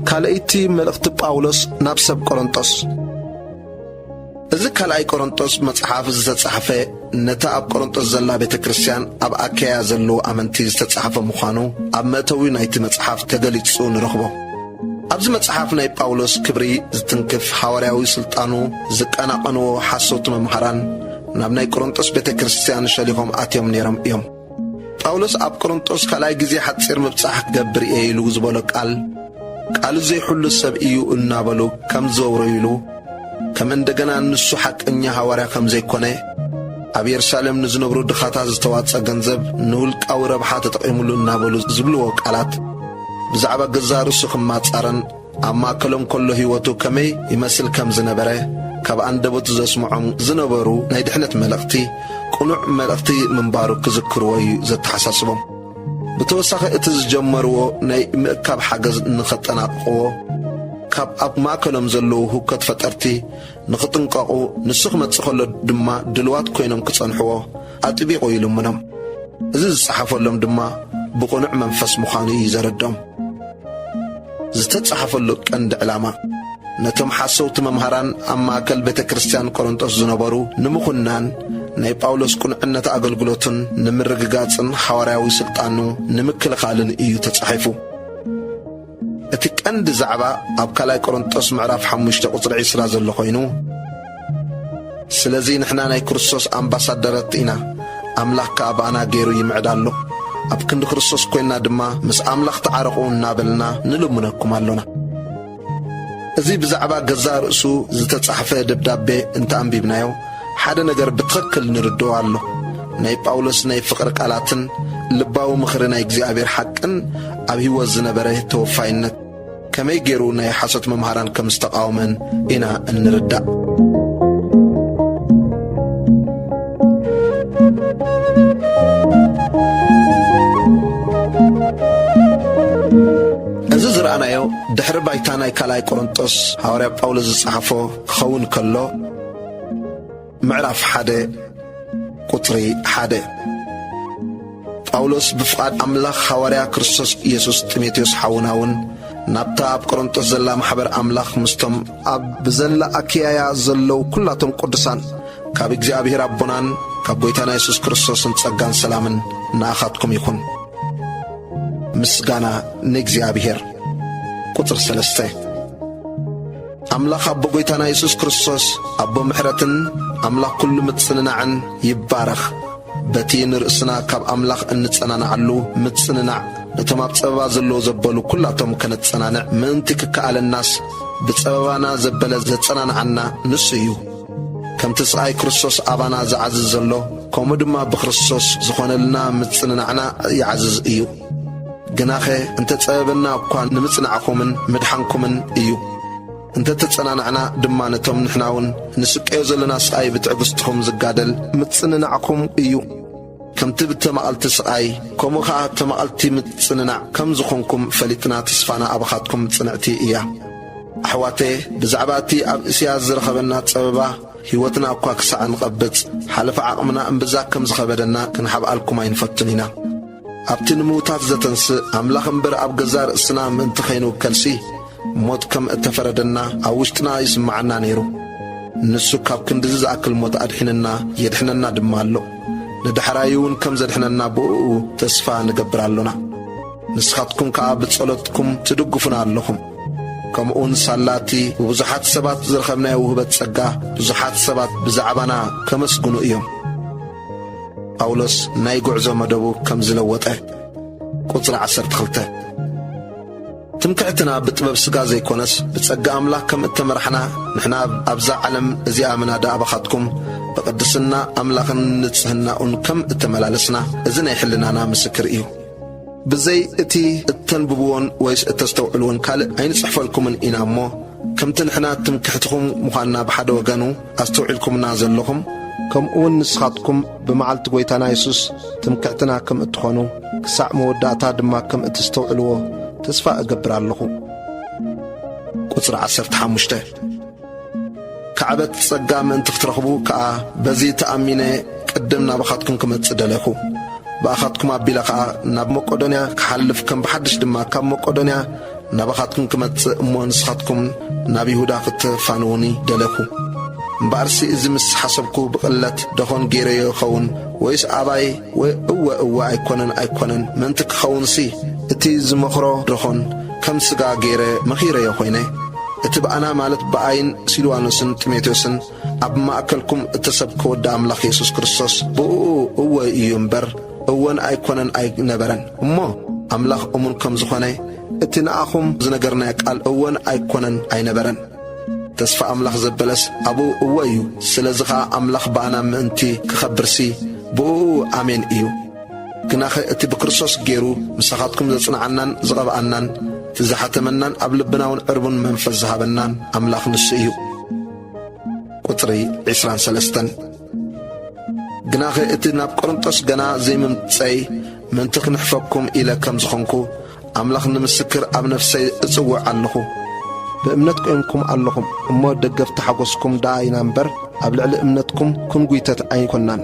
ካልኣይቲ መልእኽቲ ጳውሎስ ናብ ሰብ ቆሮንጦስ። እዚ ካልኣይ ቆሮንጦስ መጽሓፍ ዝተጻሕፈ፣ ነታ ኣብ ቆሮንጦስ ዘላ ቤተ ክርስቲያን፣ ኣብ ኣከያ ዘለዉ ኣመንቲ ዝተጻሕፈ ምዃኑ ኣብ መእተዊ ናይቲ መጽሓፍ ተገሊጹ ንረኽቦ። ኣብዚ መጽሓፍ ናይ ጳውሎስ ክብሪ ዝትንክፍ፣ ሃዋርያዊ ስልጣኑ ዝቀናቐንዎ ሓሰውቲ መምሃራን ናብ ናይ ቆሮንጦስ ቤተ ክርስቲያን ሸሊኾም ኣትዮም ነይሮም እዮም። ጳውሎስ ኣብ ቆሮንጦስ ካልኣይ ግዜ ሓጺር ምብጻሕ ክገብር እየ ኢሉ ዝበሎ ቃል፣ ቃሉ ዘይሕሉ ሰብ እዩ እናበሉ ከም ዝወረዩሉ፣ ከም እንደገና ንሱ ሓቀኛ ሃዋርያ ከም ዘይኮነ፣ ኣብ የሩሳሌም ንዝነብሩ ድኻታት ዝተዋጸ ገንዘብ ንውልቃዊ ረብሓ ተጠቒሙሉ እናበሉ ዝብልዎ ቃላት፣ ብዛዕባ ገዛእ ርእሱ ክማጻረን ኣብ ማእከሎም ከሎ ህይወቱ ከመይ ይመስል ከም ዝነበረ፣ ካብ ኣንደበቱ ዘስምዖም ዝነበሩ ናይ ድሕነት መልእኽቲ፣ ቅኑዕ መልእኽቲ ምንባሩ ክዝክርዎ እዩ ዘተሓሳስቦም። ብተወሳኺ፣ እቲ ዝጀመርዎ ናይ ምእካብ ሓገዝ ንኸጠናቕቕዎ፣ ካብ ኣብ ማእከሎም ዘለዉ ህውከት ፈጠርቲ ንኽጥንቀቑ፣ ንሱ ክመጽእ ከሎ ድማ ድልዋት ኮይኖም ክጸንሕዎ ኣጥቢቑ ይልምኖም። እዚ ዝጸሓፈሎም ድማ ብቕኑዕ መንፈስ ምዃኑ እዩ ዘረድኦም። ዝተጻሕፈሉ ቀንዲ ዕላማ፣ ነቶም ሓሰውቲ መምሃራን ኣብ ማእከል ቤተ ክርስቲያን ቆሮንጦስ ዝነበሩ ንምኹናን፣ ናይ ጳውሎስ ቅኑዕነት ኣገልግሎቱን ንምርግጋጽን ሃዋርያዊ ስልጣኑ ንምክልኻልን እዩ ተጻሒፉ። እቲ ቀንዲ ዛዕባ ኣብ ካልኣይ ቆሮንጦስ ምዕራፍ ሓሙሽተ ቁጽሪ ዕስራ ዘሎ ኮይኑ፣ ስለዚ ንሕና ናይ ክርስቶስ ኣምባሳደረት ኢና፣ ኣምላኽ ከኣ ብኣና ገይሩ ይምዕድ ኣሎ። ኣብ ክንዲ ክርስቶስ ኮይንና ድማ ምስ ኣምላኽ ተዓረቑ እናበልና ንልምነኩም ኣሎና። እዚ ብዛዕባ ገዛእ ርእሱ ዝተጻሕፈ ደብዳቤ እንተ ኣንቢብናዮ፣ ሓደ ነገር ብትኽክል ንርድኦ ኣሎ። ናይ ጳውሎስ ናይ ፍቕሪ ቃላትን ልባዊ ምኽሪ ናይ እግዚኣብሔር ሓቅን ኣብ ህይወት ዝነበረ ተወፋይነት ከመይ ገይሩ ናይ ሓሶት መምሃራን ከም ዝተቓወመን ኢና እንርዳእ። እዚ ዝረኣናዮ ድሕሪ ባይታ ናይ ካልኣይ ቆሮንጦስ ሃዋርያ ጳውሎስ ዝጸሓፎ ክኸውን ከሎ፣ ምዕራፍ ሓደ ቁጽሪ ሓደ። ጳውሎስ ብፍቓድ ኣምላኽ ሃዋርያ ክርስቶስ ኢየሱስ፣ ጢሞቴዎስ ሓውና እውን ናብታ ኣብ ቆሮንጦስ ዘላ ማሕበር ኣምላኽ ምስቶም ኣብ ብዘላ ኣኪያያ ዘለዉ ኩላቶም ቅዱሳን፣ ካብ እግዚኣብሔር ኣቦናን ካብ ጐይታና የሱስ ክርስቶስን ጸጋን ሰላምን ንኣኻትኩም ይኹን። ምስጋና ንእግዚኣብሔር። ቁጽሪ ሰለስተ። ኣምላኽ ኣቦ ጐይታና የሱስ ክርስቶስ፣ ኣቦ ምሕረትን ኣምላኽ ኩሉ ምጽንናዕን ይባረኽ። በቲ ንርእስና ካብ ኣምላኽ እንጸናንዓሉ ምጽንናዕ፣ ነቶም ኣብ ጸበባ ዘለዉ ዘበሉ ኩላቶም ከነጸናንዕ ምእንቲ ክከኣለናስ፣ ብጸበባና ዘበለ ዘጸናንዓና ንሱ እዩ። ከምቲ ስቓይ ክርስቶስ ኣባና ዝዓዝዝ ዘሎ፣ ከምኡ ድማ ብክርስቶስ ዝኾነልና ምጽንናዕና ይዓዝዝ እዩ። ግናኸ እንተ ጸበበና እኳ ንምጽናዕኩምን ምድሓንኩምን እዩ። እንተ ተጸናናዕና ድማ ነቶም ንሕና እውን ንስቀዮ ዘለና ስቓይ ብትዕግስትኹም ዝጋደል ምጽንናዕኩም እዩ። ከምቲ ብተማቐልቲ ስቓይ፣ ከምኡ ኸኣ ተማቐልቲ ምጽንናዕ ከም ዝኾንኩም ፈሊጥና ተስፋና ኣባኻትኩም ጽንዕቲ እያ። ኣሕዋተ፣ ብዛዕባ እቲ ኣብ እስያ ዝረኸበና ጸበባ ህይወትና እኳ ክሳዕ እንቐብጽ፣ ሓለፋ ዓቕምና እምብዛ ከም ዝኸበደና ክንሓብኣልኩም ኣይንፈቱን ኢና። ኣብቲ ንምዉታት ዘተንስእ ኣምላኽ እምበር ኣብ ገዛእ ርእስና ምእንቲ ኸይንውከልሲ፣ ሞት ከም እተፈረደና ኣብ ውሽጥና ይስምዓና ነይሩ። ንሱ ካብ ክንድዚ ዝኣክል ሞት ኣድሒንና፣ የድሕነና ድማ ኣሎ። ንዳሕራዩ እውን ከም ዘድሕነና ብእኡ ተስፋ ንገብር ኣሎና። ንስኻትኩም ከኣ ብጸሎትኩም ትድግፉና ኣለኹም። ከምኡውን ሳላ እቲ ብብዙሓት ሰባት ዝረኸብናዮ ውህበት ጸጋ፣ ብዙሓት ሰባት ብዛዕባና ከመስግኑ እዮም። ጳውሎስ ናይ ጉዕዞ መደቡ ከም ዝለወጠ። ቁጽሪ ዓሰርተ ክልተ። ትምክሕትና ብጥበብ ስጋ ዘይኮነስ ብጸጋ ኣምላኽ ከም እተመራሕና፣ ንሕና ኣብዛ ዓለም እዚኣ ምናዳ ኣባኻትኩም ብቕድስና ኣምላኽን ንጽህናኡን ከም እተመላለስና፣ እዚ ናይ ሕልናና ምስክር እዩ። ብዘይ እቲ እተንብብዎን ወይስ እተስተውዕልዎን ካልእ ኣይንጽሕፈልኩምን ኢና እሞ፣ ከምቲ ንሕና ትምክሕትኹም ምዃንና ብሓደ ወገኑ ኣስተውዒልኩምና ዘለኹም፣ ከምኡውን ንስኻትኩም ብመዓልቲ ጐይታና የሱስ ትምክሕትና ከም እትኾኑ፣ ክሳዕ መወዳእታ ድማ ከም እትስተውዕልዎ ተስፋ እገብር ኣለኹ። ቁጽሪ ዓሰርተ ሓሙሽተ። ካዕበት ጸጋ ምእንቲ ክትረኽቡ ከኣ፣ በዚ ተኣሚነ ቅድም ናባኻትኩም ክመጽእ ደለኹ። ብኣኻትኩም ኣቢለ ከኣ ናብ መቄዶንያ ክሓልፍ፣ ከም ብሓድሽ ድማ ካብ መቄዶንያ ናባኻትኩም ክመጽእ እሞ ንስኻትኩም ናብ ይሁዳ ክትፋንዉኒ ደለኹ። እምበኣርሲ እዚ ምስ ሓሰብኩ ብቕለት ደኾን ገይረዮ ይኸውን? ወይስ ኣባይ ወይ እወ እወ ኣይኮነን ኣይኮነን ምእንቲ ክኸውንሲ እቲ ዝመኽሮ ደኾን ከም ስጋ ገይረ መኺረዮ ኮይነ? እቲ ብኣና ማለት ብኣይን ሲልዋኖስን ጢሞቴዎስን ኣብ ማእከልኩም እተሰብከ ወዲ ኣምላኽ የሱስ ክርስቶስ ብእኡ እወ እዩ እምበር እወን ኣይኮነን ኣይነበረን። እሞ ኣምላኽ እሙን ከም ዝኾነ እቲ ንኣኹም ዝነገርናዮ ቃል እወን ኣይኮነን ኣይነበረን። ተስፋ ኣምላኽ ዘበለስ ኣብኡ እወ እዩ። ስለዚ ኸኣ ኣምላኽ ብኣና ምእንቲ ክኸብርሲ ብእኡ ኣሜን እዩ። ግናኸ እቲ ብክርስቶስ ገይሩ ምሳኻትኩም ዘጽንዓናን ዝቐብኣናን እቲ ዝሓተመናን ኣብ ልብና እውን ዕርቡን መንፈስ ዝሃበናን ኣምላኽ ንሱ እዩ። ቁጽሪ ዕስራን ሰለስተን። ግናኸ እቲ ናብ ቆሮንጦስ ገና ዘይምምጸይ ምእንቲ ክንሕፈኩም ኢለ ከም ዝኾንኩ ኣምላኽ ንምስክር ኣብ ነፍሰይ እጽውዕ ኣለኹ። ብእምነት ቆይምኩም ኣለኹም እሞ ደገፍቲ ሓጎስኩም ደኣ ኢና እምበር ኣብ ልዕሊ እምነትኩም ክንጉይተት ኣይኮናን።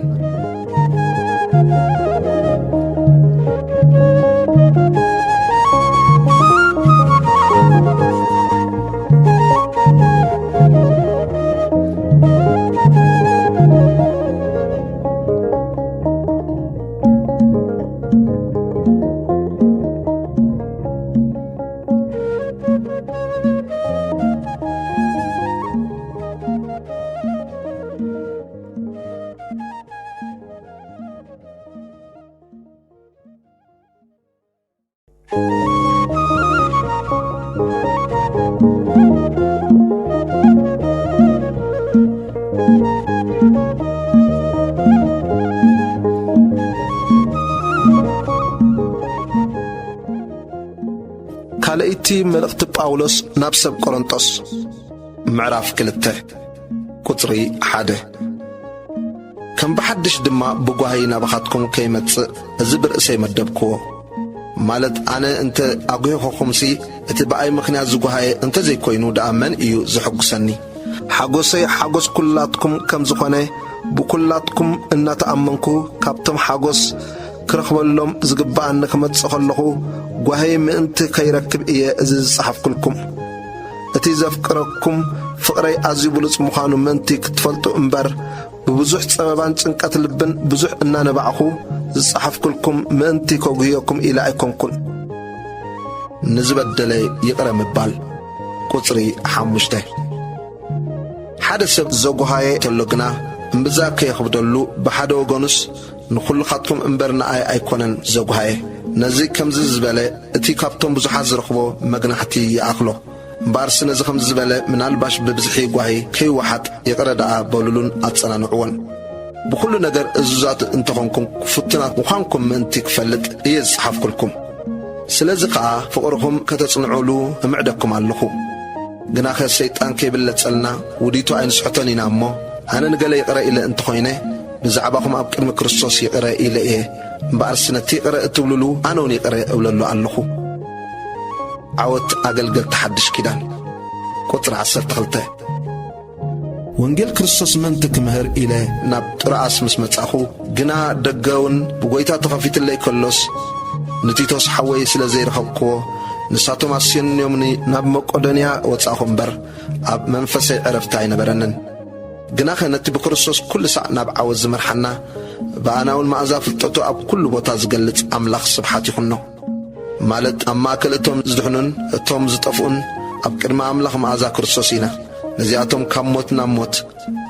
ካልኣይቲ መልእኽቲ ጳውሎስ ናብ ሰብ ቆሮንጦስ፣ ምዕራፍ ክልተ፣ ቁጽሪ ሓደ። ከም ብሓድሽ ድማ ብጓሂ ናባኻትኩም ከይመጽእ፣ እዚ ብርእሰይ መደብክዎ። ማለት ኣነ እንተ ኣጒህኹኹምሲ፣ እቲ ብኣይ ምኽንያት ዝጓሃየ እንተ ዘይኮይኑ ደኣ መን እዩ ዘሐጉሰኒ? ሓጎሰይ ሓጎስ ኩላትኩም ከም ዝኾነ፣ ብኩላትኩም እናተኣመንኩ፣ ካብቶም ሓጎስ ክረኽበሎም ዝግብኣኒ ክመጽእ ከለኹ፣ ጓሂ ምእንቲ ከይረክብ እየ እዚ ዝጸሓፍኩልኩም። እቲ ዘፍቅረኩም ፍቕረይ ኣዝዩ ብሉጽ ምዃኑ ምእንቲ ክትፈልጡ እምበር፣ ብብዙሕ ጸበባን ጭንቀት ልብን ብዙሕ እናነባዕኹ ዝጸሓፍኩልኩም ምእንቲ ከጉህየኩም ኢለ ኣይኮንኩን። ንዝበደለ ይቕረ ምባል። ቁጽሪ ሓሙሽተ። ሓደ ሰብ ዘጉሃየ እንተሎ ግና፣ እምብዛ ከየኽብደሉ፣ ብሓደ ወገኑስ ንኹልኻትኩም እምበር ንኣይ ኣይኮነን ዘጉሃየ። ነዚ ከምዚ ዝበለ፣ እቲ ካብቶም ብዙሓት ዝረኽቦ መግናሕቲ ይኣኽሎ። እምበኣርሲ ነዚ ከምዚ ዝበለ ምናልባሽ ብብዝሒ ጓሂ ከይወሓጥ ይቕረ ደኣ በሉሉን ኣጸናንዕዎን። ብኹሉ ነገር እዙዛት እንተኾንኩም ክፉትናት ምዃንኩም ምእንቲ ክፈልጥ እየ ዝጸሓፍኩልኩም። ስለዚ ኸኣ ፍቕርኹም ከተጽንዑሉ እምዕደኩም ኣለኹ። ግናኸ ሰይጣን ከይብለጸልና ውዲቱ ኣይንስሕቶን ኢና እሞ፣ ኣነ ንገለ ይቕረ ኢለ እንተኾይነ፣ ብዛዕባኹም ኣብ ቅድሚ ክርስቶስ ይቕረ ኢለ እየ። እምበኣርሲ ነቲ ይቕረ እትብሉሉ ኣነ እውን ይቕረ እብለሉ ኣለኹ። ዓወት ኣገልገልቲ ሓድሽ ኪዳን። ቁጽሪ ዓሰርተ ክልተ። ወንጌል ክርስቶስ ምእንቲ ክምህር ኢለ ናብ ጥሮኣስ ምስ መጻኹ፣ ግና ደገውን ብጐይታ ተኸፊትለይ ከሎስ፣ ንቲቶስ ሓወይ ስለ ዘይረኸብክዎ፣ ንሳቶም ኣስዮንዮምኒ ናብ መቄዶንያ ወጻኹ እምበር፣ ኣብ መንፈሰይ ዕረፍቲ ኣይነበረንን። ግናኸ ነቲ ብክርስቶስ ኩሉ ሳዕ ናብ ዓወት ዝመርሓና፣ ብኣና እውን መኣዛ ፍልጠቱ ኣብ ኩሉ ቦታ ዝገልጽ ኣምላኽ ስብሓት ይኹኖ። ማለት ኣብ ማእከል እቶም ዝድሕኑን እቶም ዝጠፍኡን ኣብ ቅድሚ ኣምላኽ መኣዛ ክርስቶስ ኢና። ነዚኣቶም ካብ ሞት ናብ ሞት፣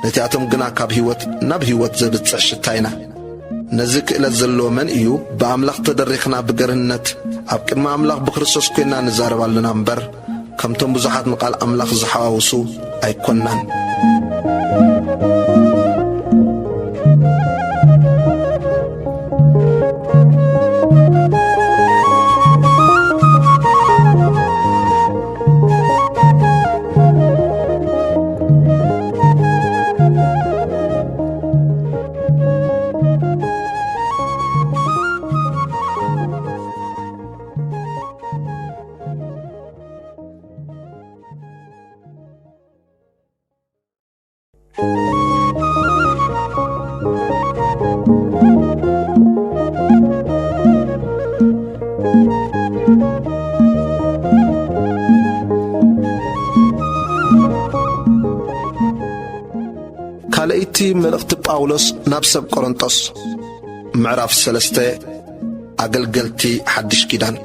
ነቲኣቶም ግና ካብ ህይወት ናብ ህይወት ዘብጽሕ ሽታ ኢና። ነዚ ክእለት ዘለዎ መን እዩ? ብኣምላኽ ተደሪኽና ብገርህነት ኣብ ቅድሚ ኣምላኽ ብክርስቶስ ኮይንና ንዛረብ ኣለና እምበር፣ ከምቶም ብዙሓት ንቃል ኣምላኽ ዝሓዋውሱ ኣይኮንናን። እቲ መልእኽቲ ጳውሎስ ናብ ሰብ ቆሮንጦስ፣ ምዕራፍ ሰለስተ። ኣገልገልቲ ሓድሽ ኪዳን፣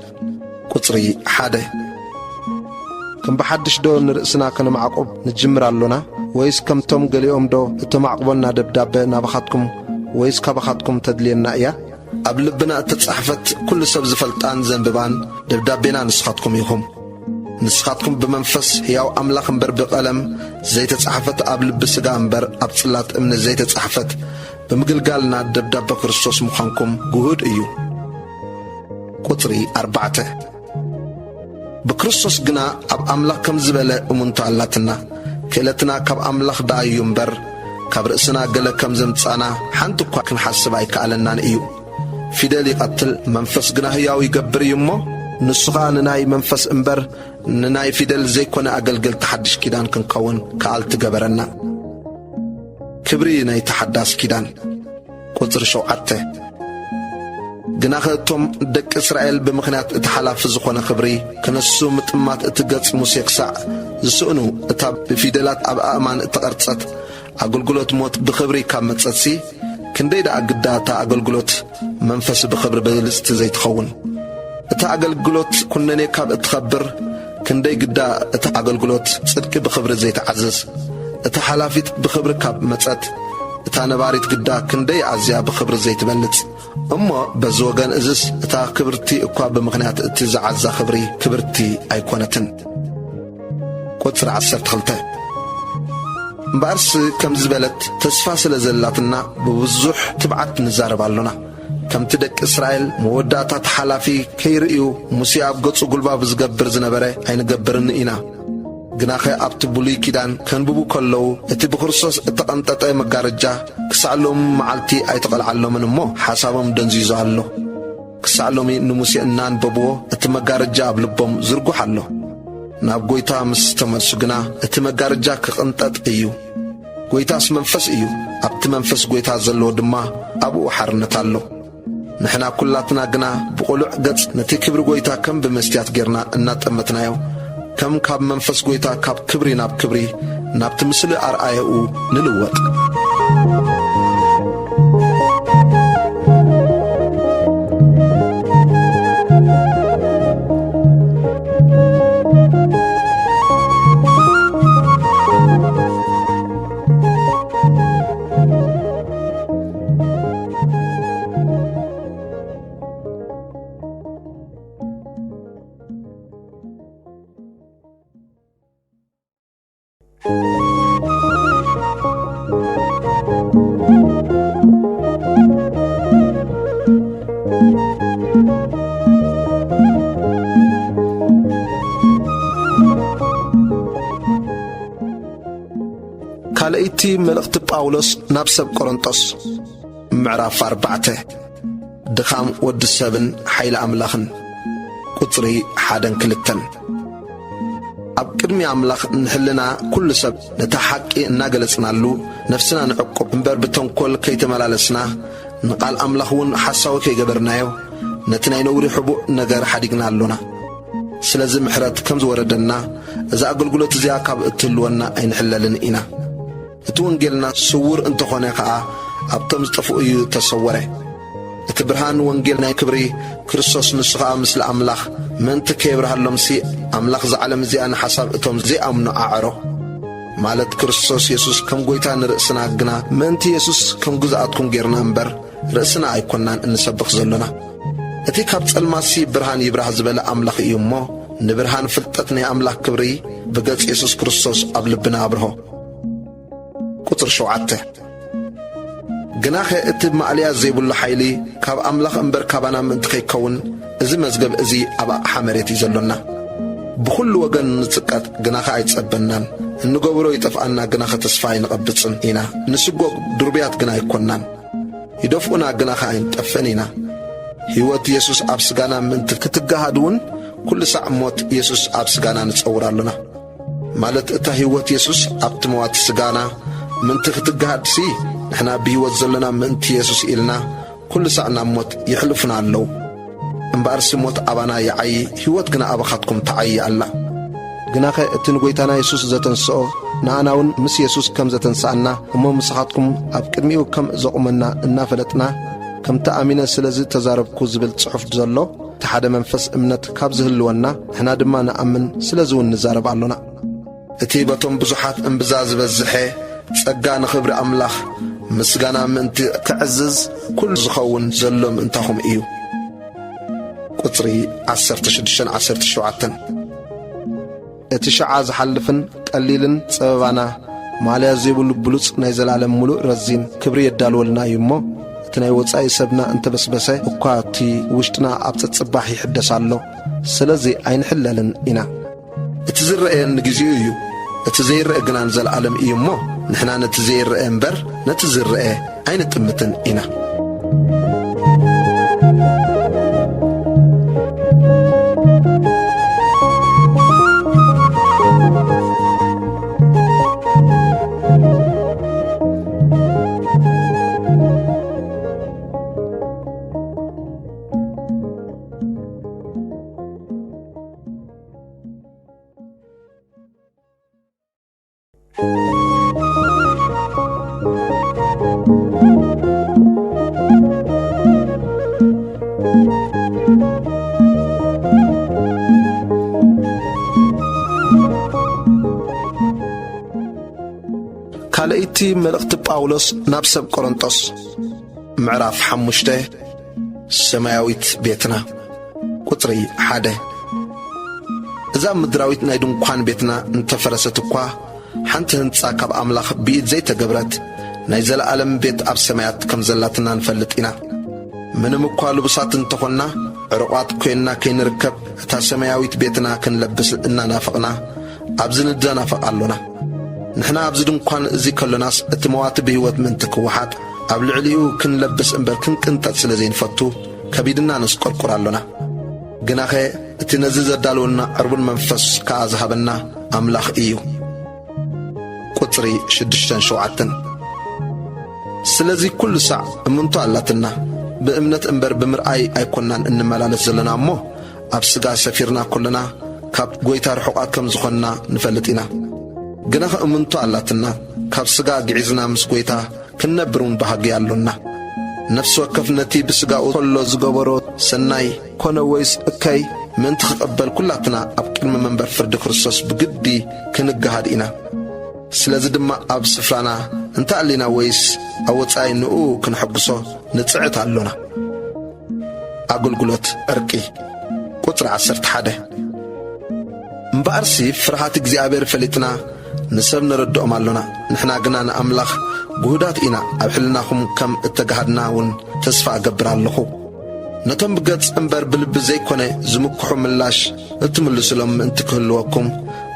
ቁጽሪ ሓደ። ከም ብሓድሽ ዶ ንርእስና ከነማዕቁብ ንጅምር ኣሎና? ወይስ ከምቶም ገሊኦም ዶ እተማዕቁበና ደብዳበ ናባኻትኩም ወይስ ካባኻትኩም ተድልየና እያ? ኣብ ልብና እተጻሕፈት ኩሉ ሰብ ዝፈልጣን ዘንብባን ደብዳቤና ንስኻትኩም ኢኹም። ንስኻትኩም ብመንፈስ ሕያው ኣምላኽ እምበር ብቐለም ዘይተጻሕፈት፣ ኣብ ልቢ ስጋ እምበር ኣብ ጽላት እምኒ ዘይተጻሕፈት፣ ብምግልጋልና ደብዳበ ክርስቶስ ምዃንኩም ግሁድ እዩ። ቁጽሪ ኣርባዕተ። ብክርስቶስ ግና ኣብ ኣምላኽ ከም ዝበለ እሙንቶ ኣላትና። ክእለትና ካብ ኣምላኽ ደኣ እዩ እምበር፣ ካብ ርእስና ገለ ከም ዘምጻና ሓንቲ እኳ ክንሓስብ ኣይከኣለናን እዩ። ፊደል ይቐትል፣ መንፈስ ግና ህያው ይገብር እዩ እሞ፣ ንሱ ኸኣ ንናይ መንፈስ እምበር ንናይ ፊደል ዘይኮነ ኣገልገልቲ ሓድሽ ኪዳን ክንከውን ከኣልቲ ገበረና። ክብሪ ናይቲ ሓዳስ ኪዳን። ቁጽሪ ሸውዓተ። ግናኸ እቶም ደቂ እስራኤል ብምኽንያት እቲ ሓላፊ ዝኾነ ክብሪ ክነሱ ምጥማት እቲ ገጽ ሙሴ ክሳዕ ዝስእኑ፣ እታ ብፊደላት ኣብ ኣእማን እተቐርጸት ኣገልግሎት ሞት ብኽብሪ ካብ መጸትሲ፣ ክንደይ ደኣ ግዳ እታ ኣገልግሎት መንፈስ ብኽብሪ ብልጽቲ ዘይትኸውን? እታ ኣገልግሎት ኩነኔ ካብ እትኸብር፣ ክንደይ ግዳ እታ ኣገልግሎት ጽድቂ ብኽብሪ ዘይትዓዝዝ? እታ ሓላፊት ብኽብሪ ካብ መጸት፣ እታ ነባሪት ግዳ ክንደይ ኣዝያ ብኽብሪ ዘይትበልጽ! እሞ በዚ ወገን እዝስ እታ ክብርቲ እኳ ብምኽንያት እቲ ዝዓዛ ክብሪ ክብርቲ ኣይኮነትን። ቁጽሪ ዓሰርተ ክልተ። እምበኣርስ ከምዚ ዝበለት ተስፋ ስለ ዘላትና ብብዙሕ ትብዓት ንዛረብ ኣሎና። ከምቲ ደቂ እስራኤል መወዳእታ እቲ ሓላፊ ከይርእዩ ሙሴ ኣብ ገጹ ጉልባብ ዝገብር ዝነበረ ኣይንገብርን ኢና። ግናኸ ኣብቲ ብሉይ ኪዳን ከንብቡ ከለዉ እቲ ብክርስቶስ እተቐንጠጠ መጋረጃ ክሳዕ ሎሚ መዓልቲ ኣይተቐልዓሎምን እሞ ሓሳቦም ደንዚዙ ኣሎ። ክሳዕ ሎሚ ንሙሴ እናንበብዎ እቲ መጋረጃ ኣብ ልቦም ዝርጉሕ ኣሎ። ናብ ጐይታ ምስ ተመልሱ ግና እቲ መጋረጃ ክቕንጠጥ እዩ። ጐይታስ መንፈስ እዩ፣ ኣብቲ መንፈስ ጐይታ ዘለዎ ድማ ኣብኡ ሓርነት ኣሎ። ንሕና ኩላትና ግና ብቕሉዕ ገጽ ነቲ ክብሪ ጐይታ ከም ብመስትያት ጌርና እናጠመትናዮ፣ ከም ካብ መንፈስ ጐይታ ካብ ክብሪ ናብ ክብሪ ናብቲ ምስሊ ኣርኣያኡ ንልወጥ። ካልኣይቲ መልእኽቲ ጳውሎስ ናብ ሰብ ቆሮንጦስ፣ ምዕራፍ ኣርባዕተ። ድኻም ወዲ ሰብን ሓይሊ ኣምላኽን፣ ቁጽሪ ሓደን ክልተን። ኣብ ቅድሚ ኣምላኽ ንሕልና ኩሉ ሰብ ነታ ሓቂ እናገለጽናሉ ነፍስና ንዕቁብ እምበር ብተንኮል ከይተመላለስና፣ ንቓል ኣምላኽ እውን ሓሳዊ ከይገበርናዮ፣ ነቲ ናይ ነውሪ ሕቡእ ነገር ሓዲግና ኣሎና። ስለዚ ምሕረት ከም ዝወረደና፣ እዛ ኣገልግሎት እዚኣ ካብ እትህልወና ኣይንሕለልን ኢና። እቲ ወንጌልና ስዉር እንተኾነ ኸኣ፣ ኣብቶም ዝጠፍኡ እዩ እተሰወረ። እቲ ብርሃን ወንጌል ናይ ክብሪ ክርስቶስ፣ ንሱ ኸኣ ምስሊ ኣምላኽ፣ ምእንቲ ከየብርሃሎምሲ፣ ኣምላኽ እዛ ዓለም እዚኣ ንሓሳብ እቶም ዘይኣምኑ ኣዐሮ። ማለት ክርስቶስ የሱስ ከም ጐይታ ንርእስና ግና፣ ምእንቲ የሱስ ከም ግዝኣትኩም ጌርና እምበር፣ ርእስና ኣይኮናን እንሰብኽ ዘሎና። እቲ ካብ ጸልማትሲ ብርሃን ይብራህ ዝበለ ኣምላኽ እዩ እሞ፣ ንብርሃን ፍልጠት ናይ ኣምላኽ ክብሪ ብገጽ የሱስ ክርስቶስ ኣብ ልብና ኣብርሆ። ቁጽሪ ሸውዓተ። ግናኸ እቲ ማእለያ ዘይብሉ ሓይሊ ካብ ኣምላኽ እምበር ካባና ምእንቲ ከይከውን፣ እዚ መዝገብ እዚ ኣብ ኣቕሓ መሬት እዩ ዘሎና። ብኹሉ ወገን ንጽቀጥ፣ ግናኸ ኣይጸበናን። እንገብሮ ይጠፍኣና፣ ግናኸ ተስፋ ኣይንቐብጽን ኢና። ንስጎግ ድሩብያት ግና ኣይኮናን። ይደፍኡና፣ ግናኸ ኣይንጠፍእን ኢና። ህይወት የሱስ ኣብ ስጋና ምእንቲ ክትገሃድ እውን፣ ኩሉ ሳዕ ሞት የሱስ ኣብ ስጋና ንጸውር ኣሎና። ማለት እታ ህይወት የሱስ ኣብቲ መዋቲ ስጋና ምእንቲ ክትገሃድሲ፣ ንሕና ብህይወት ዘሎና ምእንቲ የሱስ ኢልና ኩሉ ሳዕ ናብ ሞት የሕልፉና ኣለዉ። እምበኣርሲ ሞት ኣባና ይዓዪ፣ ህይወት ግና ኣባኻትኩም ትዓዪ ኣላ። ግናኸ እቲ ንጐይታና የሱስ ዘተንስኦ፣ ንኣና እውን ምስ የሱስ ከም ዘተንስኣና፣ እሞ ምሳኻትኩም ኣብ ቅድሚኡ ከም ዘቑመና እናፈለጥና፣ ከምቲ ኣሚነ ስለዚ ተዛረብኩ ዝብል ጽሑፍ ዘሎ፣ እቲ ሓደ መንፈስ እምነት ካብ ዝህልወና፣ ንሕና ድማ ንኣምን፣ ስለዚ እውን ንዛረብ ኣሎና። እቲ በቶም ብዙሓት እምብዛ ዝበዝሐ ጸጋ ንኽብሪ ኣምላኽ ምስጋና ምእንቲ ከዕዝዝ፣ ኩሉ ዝኸውን ዘሎ ምእንታኹም እዩ። ቁጽሪ ዓሰርተ ሽዱሽተን ዓሰርተ ሸውዓተን። እቲ ሽዓ ዝሓልፍን ቀሊልን ጸበባና ማልያ ዘይብሉ ብሉጽ ናይ ዘላለም ምሉእ ረዚን ክብሪ የዳልወልና እዩ እሞ፣ እቲ ናይ ወጻኢ ሰብና እንተበስበሰ እኳ፣ እቲ ውሽጥና ኣብ ጸጽባሕ ይሕደስ ኣሎ። ስለዚ ኣይንሕለልን ኢና። እቲ ዝረአ ንግዜኡ እዩ፣ እቲ ዘይረአ ግና ንዘለኣለም እዩ እሞ፣ ንሕና ነቲ ዘይረአ እምበር፣ ነቲ ዝረአ ኣይንጥምትን ኢና። ካልኣይቲ መልእኽቲ ጳውሎስ ናብ ሰብ ቆሮንጦስ። ምዕራፍ ሓሙሽተ። ሰማያዊት ቤትና። ቁጽሪ ሓደ። እዛ ምድራዊት ናይ ድንኳን ቤትና እንተፈረሰት እኳ፣ ሓንቲ ህንጻ ካብ ኣምላኽ ብኢድ ዘይተገብረት ናይ ዘለኣለም ቤት ኣብ ሰማያት ከም ዘላትና ንፈልጥ ኢና። ምንም እኳ ልቡሳት እንተኾንና፣ ዕሩቓት ኮይንና ከይንርከብ፣ እታ ሰማያዊት ቤትና ክንለብስ እናናፈቕና፣ ኣብዚ ንደናፈቕ ኣሎና። ንሕና ኣብዚ ድንኳን እዚ ከሎናስ፣ እቲ መዋቲ ብህይወት ምእንቲ ክወሓጥ፣ ኣብ ልዕሊኡ ክንለብስ እምበር ክንቅንጠጥ ስለ ዘይንፈቱ፣ ከቢድና ነስቆርቁር ኣሎና። ግናኸ እቲ ነዚ ዘዳለወልና ዕርቡን መንፈስ ከኣ ዝሃበና ኣምላኽ እዩ። ቁጽሪ ሽዱሽተን ሸውዓተን። ስለዚ ኩሉ ሳዕ እምንቶ ኣላትና፣ ብእምነት እምበር ብምርኣይ ኣይኮናን እንመላለስ ዘለና እሞ፣ ኣብ ስጋ ሰፊርና ከሎና ካብ ጐይታ ርሑቓት ከም ዝኾንና ንፈልጥ ኢና። ግናኸ እምንቶ ኣላትና፣ ካብ ስጋ ግዒዝና ምስ ጐይታ ክንነብር እውን ባህጊ ኣሎና። ነፍሲ ወከፍ ነቲ ብስጋኡ ከሎ ዝገበሮ ሰናይ ኮነ ወይስ እከይ ምእንቲ ክቕበል ኩላትና ኣብ ቅድሚ መንበር ፍርዲ ክርስቶስ ብግዲ ክንገሃድ ኢና። ስለዚ ድማ ኣብ ስፍራና እንተ ኣሊና ወይስ ኣብ ወጻኢ ንኡ ክንሕግሶ ንጽዕት ኣሎና። ኣገልግሎት ዕርቂ። ቁጽሪ ዓሰርተ ሓደ። እምበኣርሲ ፍርሃት እግዚኣብሔር ፈሊጥና ንሰብ ነረድኦም ኣሎና፣ ንሕና ግና ንኣምላኽ ግሁዳት ኢና፣ ኣብ ሕልናኹም ከም እተጋህድና እውን ተስፋ እገብር ኣለኹ። ነቶም ብገጽ እምበር ብልቢ ዘይኮነ ዝምክሑ ምላሽ እትምልሱሎም ምእንቲ ክህልወኩም፣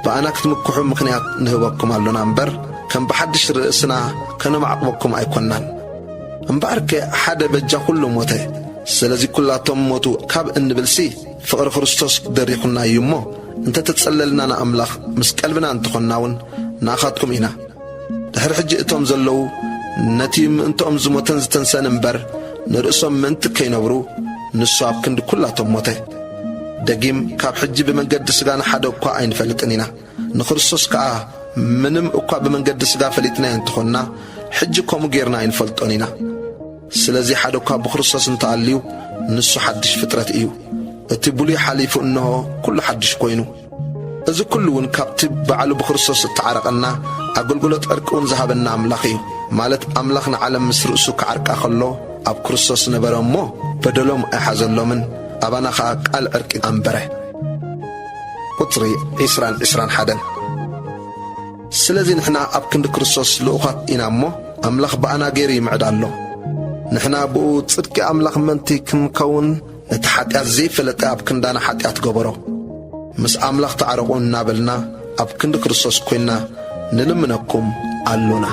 ብኣና ክትምክሑ ምኽንያት ንህበኩም ኣሎና እምበር፣ ከም ብሓድሽ ርእስና ከነማዕቕበኩም ኣይኮንናን። እምበኣርከ ሓደ በጃ ኩሉ ሞተ። ስለዚ ኩላቶም ሞቱ ካብ እንብልሲ፣ ፍቕሪ ክርስቶስ ደሪኹና እዩ እሞ፣ እንተ ተጸለልና ንኣምላኽ ምስ ቀልብና እንተኾንና እውን ንኣኻትኩም ኢና። ድሕሪ ሕጂ እቶም ዘለዉ ነቲ ምእንትኦም ዝሞተን ዝተንሰአን እምበር፣ ንርእሶም ምእንቲ ከይነብሩ፣ ንሱ ኣብ ክንዲ ኩላቶም ሞተ። ደጊም ካብ ሕጂ ብመንገዲ ስጋ ንሓደ እኳ ኣይንፈልጥን ኢና። ንክርስቶስ ከኣ ምንም እኳ ብመንገዲ ስጋ ፈሊጥናዮ እንተኾንና፣ ሕጂ ከምኡ ጌርና ኣይንፈልጦን ኢና። ስለዚ ሓደ እኳ ብክርስቶስ እንተኣልዩ፣ ንሱ ሓድሽ ፍጥረት እዩ። እቲ ብሉይ ሓሊፉ፣ እንሆ፣ ኩሉ ሓድሽ ኮይኑ። እዚ ኩሉ እውን ካብቲ ባዕሉ ብክርስቶስ እተዓረቐና፣ ኣገልግሎት ዕርቂ እውን ዝሃበና ኣምላኽ እዩ። ማለት ኣምላኽ ንዓለም ምስ ርእሱ ክዓርቃ ከሎ ኣብ ክርስቶስ ነበረ እሞ፣ በደሎም ኣይሓዘሎምን፣ ኣባና ኸኣ ቃል ዕርቂ ኣንበረ። ቁጽሪ ዒስራን ዒስራን ሓደን። ስለዚ ንሕና ኣብ ክንዲ ክርስቶስ ልኡኻት ኢና እሞ፣ ኣምላኽ ብኣና ገይሩ ይምዕድ ኣሎ። ንሕና ብኡ ጽድቂ ኣምላኽ ምእንቲ ክንከውን፣ ነቲ ሓጢኣት ዘይፈለጠ ኣብ ክንዳና ሓጢኣት ገበሮ። ምስ ኣምላኽ ተዓረቑ እናበልና ኣብ ክንዲ ክርስቶስ ኮይንና ንልምነኩም ኣሎና።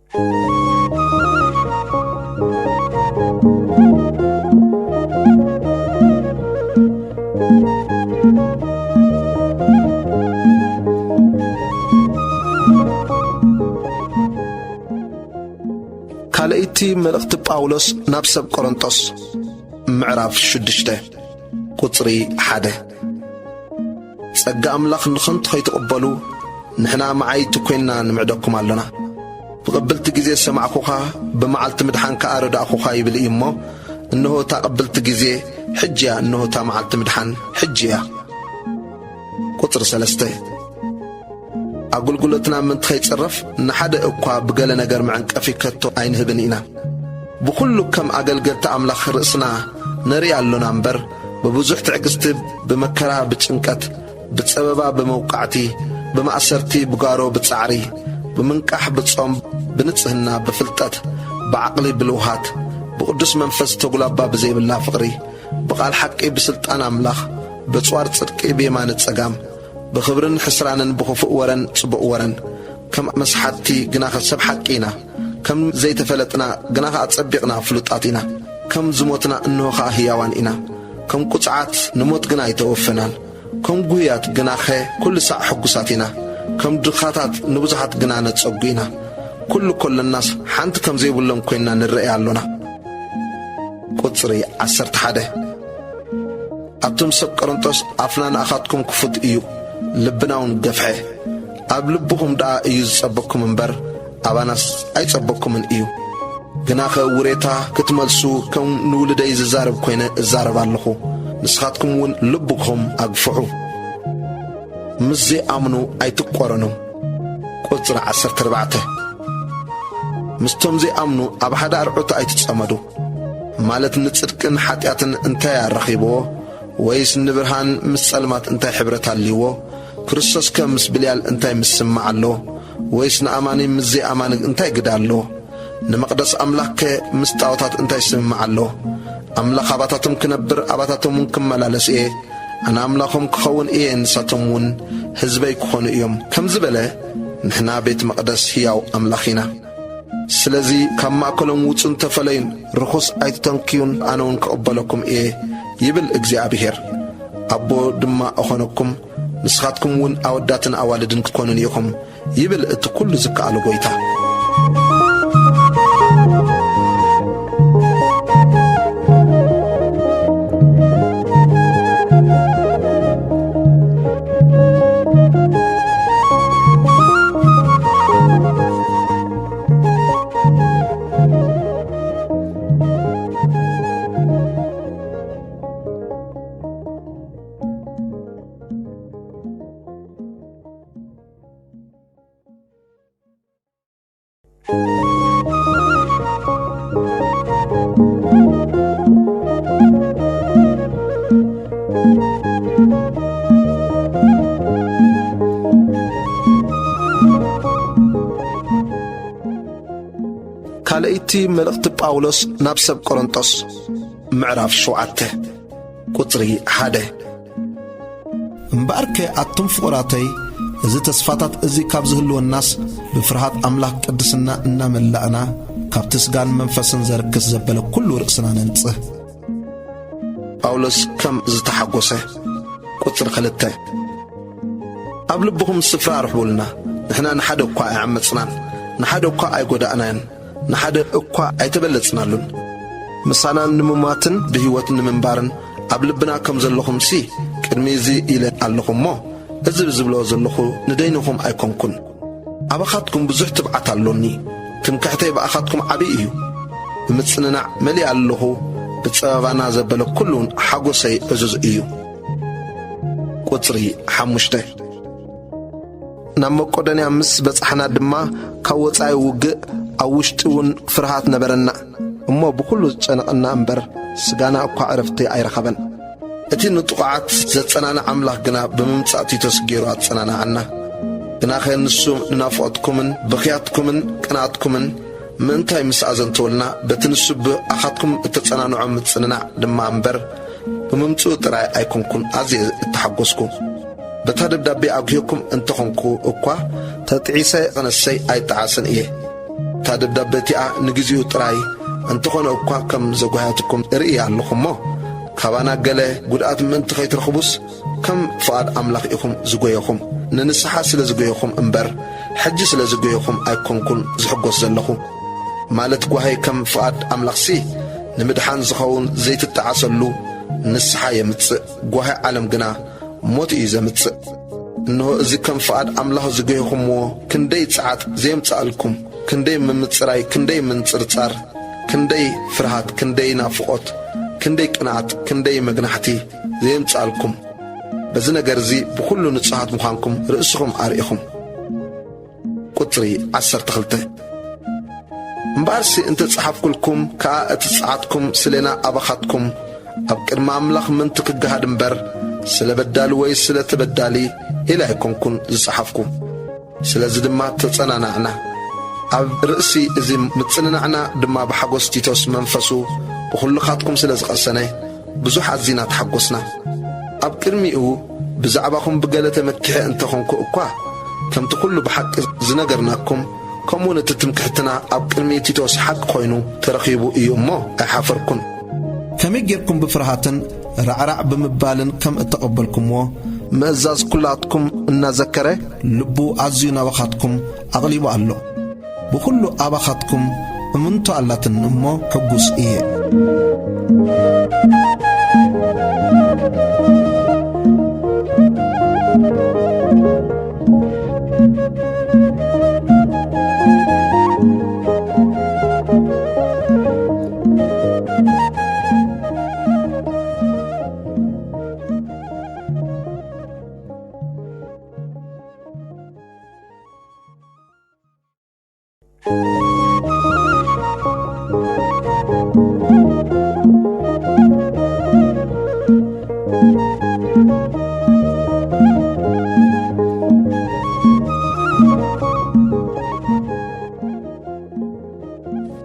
ካልኣይቲ መልእኽቲ ጳውሎስ ናብ ሰብ ቆሮንጦስ፣ ምዕራፍ ሽዱሽተ፣ ቁጽሪ ሓደ። ጸጋ ኣምላኽ ንኸንቱ ኸይትቕበሉ፣ ንሕና መዓይቲ ኰይንና ንምዕደኩም ኣሎና። ብቕብልቲ ግዜ ዝሰማዕኩኻ፣ ብመዓልቲ ምድሓን ከኣ ረዳእኩኻ ይብል እዩ እሞ፣ እንሆ እታ ቅብልቲ ግዜ ሕጂ እያ፣ እንሆ እታ መዓልቲ ምድሓን ሕጂ እያ። ቁጽሪ ሰለስተ። ኣገልግሎትና ምእንቲ ኸይጽረፍ ንሓደ እኳ ብገለ ነገር መዐንቀፊ ከቶ ኣይንህብን ኢና። ብኹሉ ከም ኣገልገልቲ ኣምላኽ ርእስና ነርኢ ኣሎና እምበር፣ ብብዙሕ ትዕግስቲ፣ ብመከራ፣ ብጭንቀት፣ ብጸበባ፣ ብመውቃዕቲ፣ ብማእሰርቲ፣ ብጓሮ፣ ብጻዕሪ፣ ብምንቃሕ፣ ብጾም፣ ብንጽህና፣ ብፍልጠት፣ ብዓቕሊ፣ ብልውሃት፣ ብቕዱስ መንፈስ ተጉላባ ብዘይብላ ፍቕሪ፣ ብቓል ሓቂ፣ ብስልጣን ኣምላኽ፣ ብጽዋር ጽድቂ፣ ብየማነ ጸጋም፣ ብኽብርን ሕስራንን፣ ብኽፉእ ወረን ጽቡቕ ወረን፣ ከም መስሓትቲ ግናኸ ሰብ ሓቂ ኢና፣ ከም ዘይተፈለጥና ግናኸ ኣጸቢቕና ፍሉጣት ኢና፣ ከም ዝሞትና እንሆ ኸኣ ህያዋን ኢና፣ ከም ቁጽዓት ንሞት ግና ኣይተወፈናን፣ ከም ጉህያት ግናኸ ኩሉ ሳዕ ሕጉሳት ኢና፣ ከም ድኻታት ንብዙሓት ግና ነጸጉ ኢና። ኩሉ ከሎናስ ሓንቲ ከም ዘይብሎም ኮይንና ንረኣይ ኣሎና። ቁጽሪ ዓሰርተ ሓደ። ኣቱም ሰብ ቆሮንጦስ፣ ኣፍና ንኣኻትኩም ክፉት እዩ፣ ልብና እውን ገፍሐ። ኣብ ልብኹም ደኣ እዩ ዝጸበኩም እምበር፣ ኣባናስ ኣይጸበኩምን እዩ። ግናኸ ውሬታ ክትመልሱ ከም ንውሉደይ ዝዛረብ ኮይነ እዛረብ ኣለኹ። ንስኻትኩም እውን ልብኹም ኣግፍሑ። ምስ ዘይኣምኑ ኣይትቆረኑ። ቁጽሪ ዓሰርተ ኣርባዕተ። ምስቶም ዘይኣምኑ ኣብ ሓደ ኣርዑት ኣይትጸመዱ። ማለት ንጽድቅን ሓጢኣትን እንታይ ኣራኺብዎ? ወይስ ንብርሃን ምስ ጸልማት እንታይ ሕብረት ኣልይዎ? ክርስቶስከ ምስ ብልያል እንታይ ምስምማዕ ኣሎ? ወይስ ንኣማኒ ምስ ዘይኣማኒ እንታይ ግዳ ኣሎ? ንመቕደስ ኣምላኽከ ምስ ጣዖታት እንታይ ስምምዕ ኣሎ? ኣምላኽ ኣባታቶም ክነብር፣ ኣባታቶም እውን ክመላለስ እየ። ኣነ ኣምላኾም ክኸውን እየ፣ ንሳቶም እውን ህዝበይ ክኾኑ እዮም። ከምዚ በለ፣ ንሕና ቤት መቕደስ ህያው ኣምላኽ ኢና። ስለዚ ካብ ማእከሎም ውጹን ተፈለዩን፣ ርኹስ ኣይትተንክዩን፣ ኣነ እውን ክቕበለኩም እየ፣ ይብል እግዚኣብሄር። ኣቦ ድማ እኾነኩም፣ ንስኻትኩም እውን ኣወዳትን ኣዋልድን ክትኮኑኒ ኢኹም፣ ይብል እቲ ኩሉ ዝከኣሎ ጐይታ። ካልኣይቲ መልእኽቲ ጳውሎስ ናብ ሰብ ቆሮንጦስ፣ ምዕራፍ ሸውዓተ፣ ቁጽሪ ሓደ። እምበኣርከ ኣቱም ፍቑራተይ፣ እዚ ተስፋታት እዚ ካብ ዝህልወናስ፣ ብፍርሃት ኣምላኽ ቅድስና እናመላእና፣ ካብቲ ስጋን መንፈስን ዘርክስ ዘበለ ኩሉ ርእስና ነንጽህ። ጳውሎስ ከም ዝተሓጎሰ። ቁጽሪ ክልተ። ኣብ ልብኹም ስፍራ ኣርሕቡልና። ንሕና ንሓደ እኳ ኣይዓመጽናን፣ ንሓደ እኳ ኣይጎዳእናን፣ ንሓደ እኳ ኣይተበለጽናሉን። ምሳና ንምማትን ብህይወት ንምንባርን ኣብ ልብና ከም ዘለኹምሲ፣ ቅድሚ እዚ ኢለ ኣለኹ እሞ፣ እዚ ዝብሎ ዘለኹ ንደይንኹም ኣይኮንኩን። ኣባኻትኩም ብዙሕ ትብዓት ኣሎኒ። ትምክሕተይ ብኣኻትኩም ዓቢ እዩ። ብምጽንናዕ መሊኣ ኣለኹ፣ ብጸበባና ዘበለ ኩሉ ሓጎሰይ ዕዙዝ እዩ። ቁጽሪ ሓሙሽተ። ናብ መቄዶንያ ምስ በጻሕና ድማ፣ ካብ ወጻኢ ውግእ፣ ኣብ ውሽጢ እውን ፍርሃት ነበረና። እሞ ብኹሉ ዝጨነቐና እምበር፣ ስጋና እኳ ዕረፍቲ ኣይረኸበን። እቲ ንጥቑዓት ዘጸናንዕ ኣምላኽ ግና ብምምጻእ ቲቶስ ገይሩ ኣጸናንዓና። ግናኸ ንሱ ንናፍቖትኩምን ብኽያትኩምን ቅንኣትኩምን ምእንታይ ምስ ኣዘንተወልና፣ በቲ ንሱ ብኣኻትኩም እተጸናንዖ ምጽንናዕ ድማ እምበር፣ ብምምጽኡ ጥራይ ኣይኮንኩን ኣዝየ እተሓጎስኩ። በታ ደብዳቤ ኣጉህየኩም እንተኾንኩ እኳ፣ ተጥዒሰ ቕነሰይ ኣይጠዓስን እየ። እታ እታ ደብዳበ እቲኣ ንግዜኡ ጥራይ እንተኾነ እኳ ከም ዘጓህያትኩም እርኢ ኣለኹ እሞ፣ ካባና ገለ ጉድኣት ምእንቲ ኸይትረኽቡስ፣ ከም ፍቓድ ኣምላኽ ኢኹም ዝጎየኹም። ንንስሓ ስለ ዝጎየኹም እምበር፣ ሕጂ ስለ ዝጎየኹም ኣይኮንኩን ዝሕጎስ ዘለኹ። ማለት ጓሂ ከም ፍቓድ ኣምላኽሲ፣ ንምድሓን ዝኸውን ዘይትጠዓሰሉ ንስሓ የምጽእ፣ ጓሂ ዓለም ግና ሞት እዩ ዘምጽእ። እንሆ፣ እዚ ከም ፍቓድ ኣምላኽ ዝገየኹምዎ ክንደይ ጸዓት ዘየምጽኣልኩም፣ ክንደይ ምምጽራይ፣ ክንደይ ምንጽርጻር፣ ክንደይ ፍርሃት፣ ክንደይ ናፍቖት፣ ክንደይ ቅንኣት፣ ክንደይ መግናሕቲ ዘየምጽኣልኩም። በዚ ነገር እዚ ብኹሉ ንጹሃት ምዃንኩም ርእስኹም ኣርኢኹም። ቁጽሪ ዓሰርተ ክልተ። እምበኣርሲ እንተ ጸሓፍኩልኩም ከኣ፣ እቲ ጸዓትኩም ስሌና ኣባኻትኩም ኣብ ቅድሚ ኣምላኽ ምእንቲ ክገሃድ እምበር፣ ስለ በዳሊ ወይ ስለ ተበዳሊ ኢለ ኣይኮንኩን ዝጸሓፍኩ። ስለዚ ድማ ተጸናናዕና። ኣብ ርእሲ እዚ ምጽንናዕና ድማ ብሓጎስ ቲቶስ መንፈሱ ብኹልኻትኩም ስለ ዝቐሰነ፣ ብዙሕ ኣዚና ተሓጎስና። ኣብ ቅድሚኡ ብዛዕባኹም ብገለ ተመኪሐ እንተኾንኩ እኳ፣ ከምቲ ኩሉ ብሓቂ ዝነገርናኩም፣ ከምኡውን እቲ ትምክሕትና ኣብ ቅድሚ ቲቶስ ሓቂ ኮይኑ ተረኺቡ እዩ እሞ ኣይሓፈርኩን። ከመይ ጌርኩም ብፍርሃትን ራዕራዕ ብምባልን ከም እተቐበልኩምዎ፣ ምእዛዝ ኩላትኩም እናዘከረ፣ ልቡ ኣዝዩ ናባኻትኩም ኣቕሊቡ ኣሎ። ብኹሉ ኣባኻትኩም እምንቶ ኣላትኒ እሞ ሕጉስ እየ።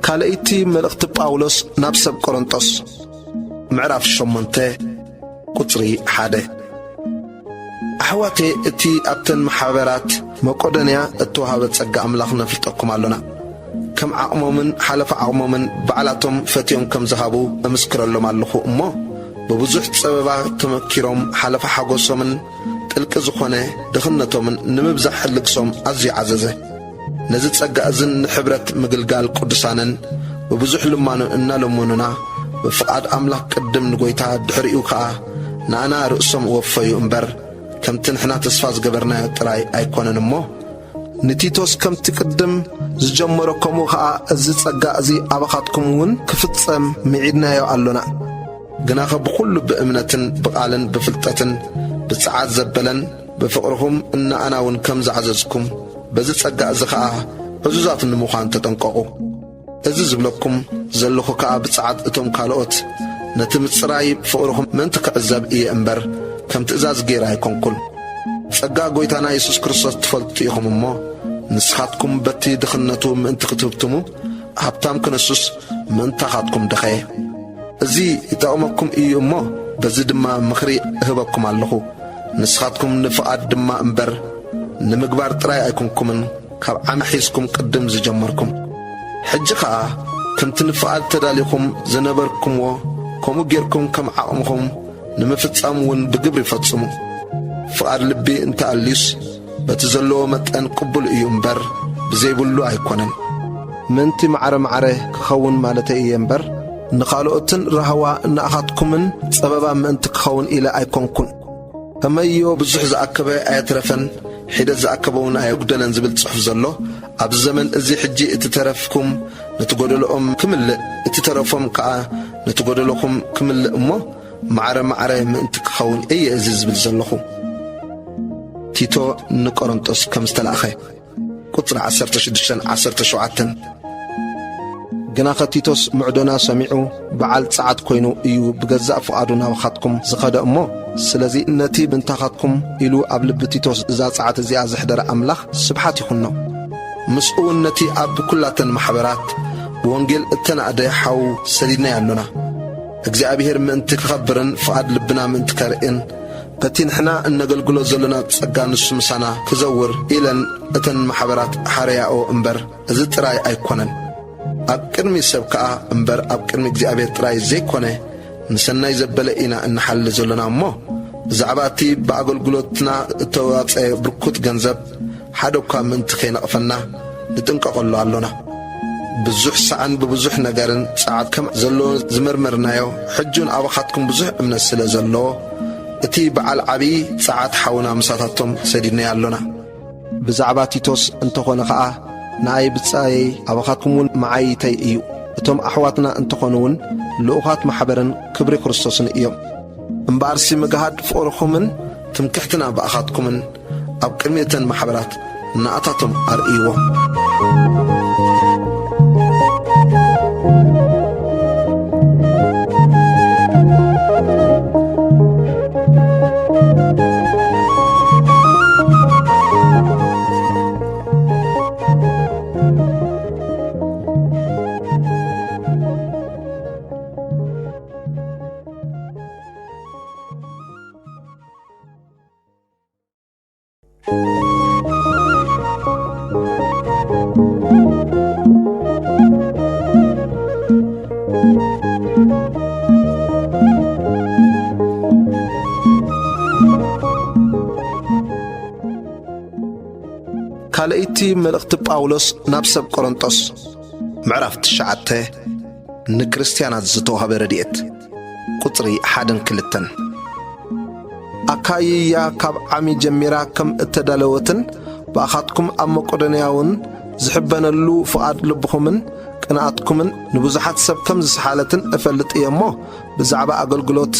ካልኣይቲ መልእኽቲ ጳውሎስ ናብ ሰብ ቆሮንጦስ፣ ምዕራፍ ሸሞንተ፣ ቁጽሪ ሓደ። ኣሕዋተይ፣ እቲ ኣብተን ማሕበራት መቄዶንያ እተዋህበ ጸጋ ኣምላኽ ነፍልጠኩም ኣሎና። ከም ዓቕሞምን ሓለፋ ዓቕሞምን ባዕላቶም ፈትዮም ከም ዝሃቡ እምስክረሎም ኣለኹ እሞ፣ ብብዙሕ ጸበባ ተመኪሮም ሓለፋ ሓጎሶምን ጥልቂ ዝኾነ ድኽነቶምን ንምብዛሕ ሕልግሶም ኣዝዩ ዓዘዘ። ነዚ ጸጋ እዝን ንሕብረት ምግልጋል ቅዱሳንን ብብዙሕ ልማኖ እናለመኑና፣ ብፍቓድ ኣምላኽ ቅድም ንጐይታ፣ ድሕሪኡ ኸኣ ንኣና ርእሶም ወፈዩ እምበር፣ ከምቲ ንሕና ተስፋ ዝገበርናዮ ጥራይ ኣይኮነን እሞ፣ ንቲቶስ ከምቲ ቅድም ዝጀመሮ ከምኡ ኸኣ እዚ ጸጋ እዚ ኣባኻትኩም እውን ክፍጸም ምዒድናዮ ኣሎና። ግናኸ ብኹሉ ብእምነትን ብቓልን ብፍልጠትን ብጸዓት ዘበለን ብፍቕርኹም እናኣና እውን ከም ዝዓዘዝኩም፣ በዚ ጸጋ እዚ ኸኣ ዕዙዛት ንምዃን ተጠንቀቑ። እዚ ዝብለኩም ዘለኹ ከኣ ብጸዓት እቶም ካልኦት ነቲ ምጽራይ ፍቕርኹም ምእንቲ ክዕዘብ እየ እምበር፣ ከም ትእዛዝ ገይረ ኣይኮንኩን። ጸጋ ጐይታና የሱስ ክርስቶስ ትፈልጡ ኢኹም እሞ፣ ንስኻትኩም በቲ ድኽነቱ ምእንቲ ክትህብትሙ፣ ሃብታም ክነሱስ ምእንታኻትኩም ደኸየ። እዚ ይጠቕመኩም እዩ እሞ፣ በዚ ድማ ምኽሪ እህበኩም ኣለኹ። ንስኻትኩም ንፍቓድ ድማ እምበር፣ ንምግባር ጥራይ ኣይኮንኩምን፣ ካብ ዓሚ ሒዝኩም ቅድም ዝጀመርኩም። ሕጂ ኸኣ፣ ከምቲ ንፍቓድ ተዳሊኹም ዝነበርኩምዎ፣ ከምኡ ጌርኩም ከም ዓቕምኹም ንምፍጻም እውን ብግብሪ ፈጽሙ። ፍቓድ ልቢ እንተኣልዩስ፣ በቲ ዘለዎ መጠን ቅቡል እዩ እምበር፣ ብዘይብሉ ኣይኮነን። ምእንቲ ማዕረ ማዕረ ክኸውን ማለተይ እየ እምበር፣ ንኻልኦትን ራህዋ ንኣኻትኩምን ጸበባ ምእንቲ ክኸውን ኢለ ኣይኮንኩን። ከመይዮ ብዙሕ ዝኣከበ ኣየትረፈን፣ ሒደት ዝኣከበውን ኣየጉደለን ዝብል ጽሑፍ ዘሎ፣ ኣብዚ ዘመን እዚ ሕጂ እቲ ተረፍኩም ነቲ ጐደሎኦም ክምልእ፣ እቲ ተረፎም ከኣ ነቲ ጐደሎኹም ክምልእ እሞ፣ ማዕረ ማዕረ ምእንቲ ክኸውን እየ እዚ ዝብል ዘለኹ። ቲቶ ንቆሮንጦስ ከም ዝተላእኸ። ቁጽሪ ዓሰርተ ሽዱሽተን ዓሰርተ ሸውዓተን። ግናኸ ቲቶስ ምዕዶና ሰሚዑ በዓል ጸዓት ኮይኑ እዩ ብገዛእ ፍቓዱ ናባኻትኩም ዝኸደ እሞ፣ ስለዚ ነቲ ምእንታኻትኩም ኢሉ ኣብ ልቢ ቲቶስ እዛ ጸዓት እዚኣ ዘሕደረ ኣምላኽ ስብሓት ይኹኖ። ምስኡ እውን ነቲ ኣብ ኩላተን ማሕበራት ብወንጌል እተናእደ ሓው ሰዲድናዮ ኣሎና። እግዚኣብሔር ምእንቲ ክኸብርን ፍቓድ ልብና ምእንቲ ከርእን፣ እቲ ንሕና እነገልግሎ ዘሎና ጸጋ ንሱ ምሳና ክዘውር ኢለን እተን ማሕበራት ሓረያኦ እምበር፣ እዚ ጥራይ ኣይኮነን። ኣብ ቅድሚ ሰብ ከኣ እምበር፣ ኣብ ቅድሚ እግዚኣብሔር ጥራይ ዘይኮነ፣ ንሰናይ ዘበለ ኢና እንሓሊ ዘሎና እሞ፣ ብዛዕባ እቲ ብኣገልግሎትና እተዋጸ ብርኩት ገንዘብ ሓደ እኳ ምእንቲ ከይነቕፈና ንጥንቀቐሉ ኣሎና። ብዙሕ ሳዕን ብብዙሕ ነገርን ጸዓት ከም ዘለዎ ዝመርመርናዮ፣ ሕጂ እውን ኣባኻትኩም ብዙሕ እምነት ስለ ዘለዎ፣ እቲ በዓል ዓብዪ ጸዓት ሓውና ምሳታቶም ሰዲድናዮ ኣሎና። ብዛዕባ ቲቶስ እንተኾነ ኸኣ፣ ንኣይ ብጻየይ፣ ኣባኻትኩም እውን መዓይይተይ እዩ። እቶም ኣሕዋትና እንተኾኑ እውን ልኡኻት ማሕበርን ክብሪ ክርስቶስን እዮም። እምበኣርሲ ምግሃድ ፍቕርኹምን ትምክሕትና ብኣኻትኩምን ኣብ ቅድሚ እተን ማሕበራት ንኣታቶም ኣርእይዎም። ካልኣይቲ መልእኽቲ ጳውሎስ ናብ ሰብ ቆሮንጦስ፣ ምዕራፍ ትሽዓተ። ንክርስትያናት ዝተዋህበ ረድኤት። ቁጽሪ ሓደን ክልተን። ኣካይያ ካብ ዓሚ ጀሚራ ከም እተዳለወትን ብኣኻትኩም ኣብ መቄዶንያ እውን ዝሕበነሉ ፍቓድ ልብኹምን ቅንኣትኩምን ንብዙሓት ሰብ ከም ዝሰሓለትን እፈልጥ እየ እሞ፣ ብዛዕባ ኣገልግሎት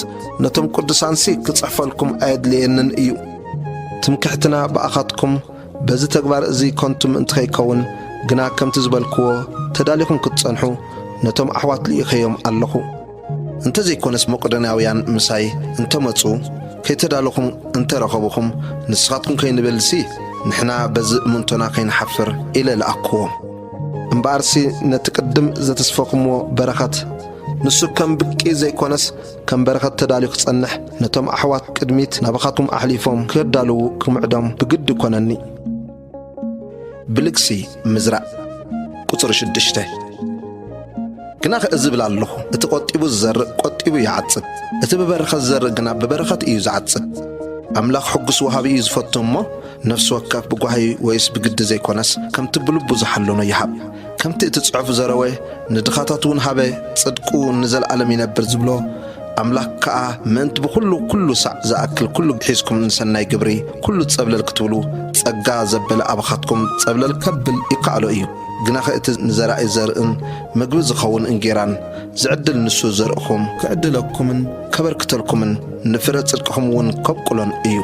ነቶም ቅዱሳንሲ ክጽሕፈልኩም ኣየድልየንን እዩ። ትምክሕትና ብኣኻትኩም በዚ ተግባር እዚ ከንቱ ምእንቲ ከይከውን ግና፣ ከምቲ ዝበልክዎ፣ ተዳሊኹም ክትጸንሑ ነቶም ኣሕዋት ልኢኸዮም ኣለኹ። እንተ ዘይኮነስ፣ መቄዶንያውያን ምሳይ እንተ መጹ፣ ከይተዳለኹም እንተ ረኸብኹም፣ ንስኻትኩም ከይንበልሲ፣ ንሕና በዚ እምንቶና ከይንሓፍር ኢለ ለኣክዎም። እምበኣርሲ፣ ነቲ ቅድም ዘተስፈኹምዎ በረኸት፣ ንሱ ከም ብቂ ዘይኮነስ፣ ከም በረኸት ተዳልዩ ክጸንሕ፣ ነቶም ኣሕዋት ቅድሚት ናባኻትኩም ኣሕሊፎም ክዳልዉ ክምዕዶም ብግዲ ኮነኒ። ብልግሲ ምዝራእ። ቁጽሪ ሽዱሽተ። ግናኸ እዚ እብል ኣለኹ፣ እቲ ቈጢቡ ዝዘርእ ቈጢቡ ይዓጽድ፣ እቲ ብበረኸት ዝዘርእ ግና ብበረኸት እዩ ዝዓጽድ። ኣምላኽ ሕጉስ ወሃቢ እዩ ዝፈቱ እሞ፣ ነፍሲ ወከፍ ብጓሂ ወይስ ብግዲ ዘይኮነስ፣ ከምቲ ብልቡ ዝሓለኖ ይሃብ። ከምቲ እቲ ጽሑፍ ዘረወ፣ ንድኻታት እውን ሃበ፣ ጽድቁ ንዘለኣለም ይነብር ዝብሎ፣ ኣምላኽ ከኣ ምእንቲ ብኹሉ፣ ኩሉ ሳዕ ዝኣክል ኩሉ ሒዝኩም ንሰናይ ግብሪ ኩሉ ጸብለል ክትብሉ፣ ጸጋ ዘበለ ኣባኻትኩም ጸብለል ከብል ይከኣሎ እዩ። ግናኸ እቲ ንዘራኢ ዘርእን መግቢ ዝኸውን እንጌራን ዝዕድል ንሱ ዘርእኹም ክዕድለኩምን ከበርክተልኩምን ንፍረ ጽድቅኹም እውን ከብቁሎን እዩ።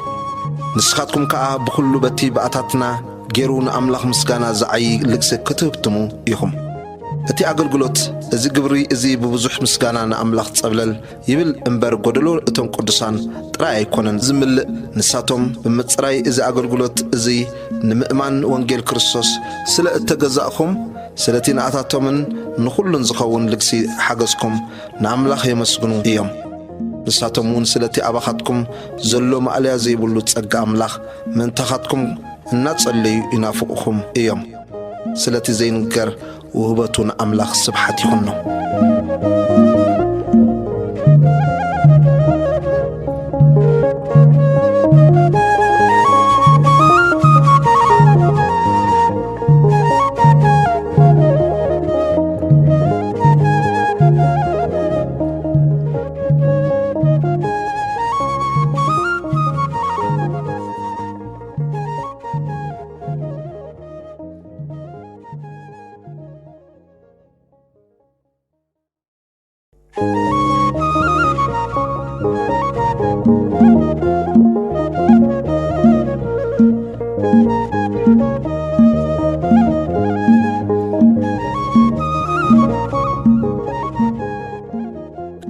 ንስኻትኩም ከኣ ብኹሉ በቲ ብኣታትና ገይሩ ንኣምላኽ ምስጋና ዝዓዪ ልግሲ ክትህብትሙ ኢኹም። እቲ ኣገልግሎት፣ እዚ ግብሪ እዚ ብብዙሕ ምስጋና ንኣምላኽ ጸብለል ይብል እምበር፣ ጐደሎ እቶም ቅዱሳን ጥራይ ኣይኮነን ዝምልእ። ንሳቶም ብምጽራይ እዚ ኣገልግሎት እዚ ንምእማን ወንጌል ክርስቶስ ስለ እተገዛእኹም፣ ስለቲ ንኣታቶምን ንኹሉን ዝኸውን ልግሲ ሓገዝኩም ንኣምላኽ የመስግኑ እዮም። ንሳቶም እውን ስለቲ ኣባኻትኩም ዘሎ ማእለያ ዘይብሉ ጸጋ ኣምላኽ ምእንታኻትኩም እናጸለዩ ይናፍቑኹም እዮም። ስለቲ ዘይንገር ውህበቱ ንኣምላኽ ስብሓት ይኹኖ።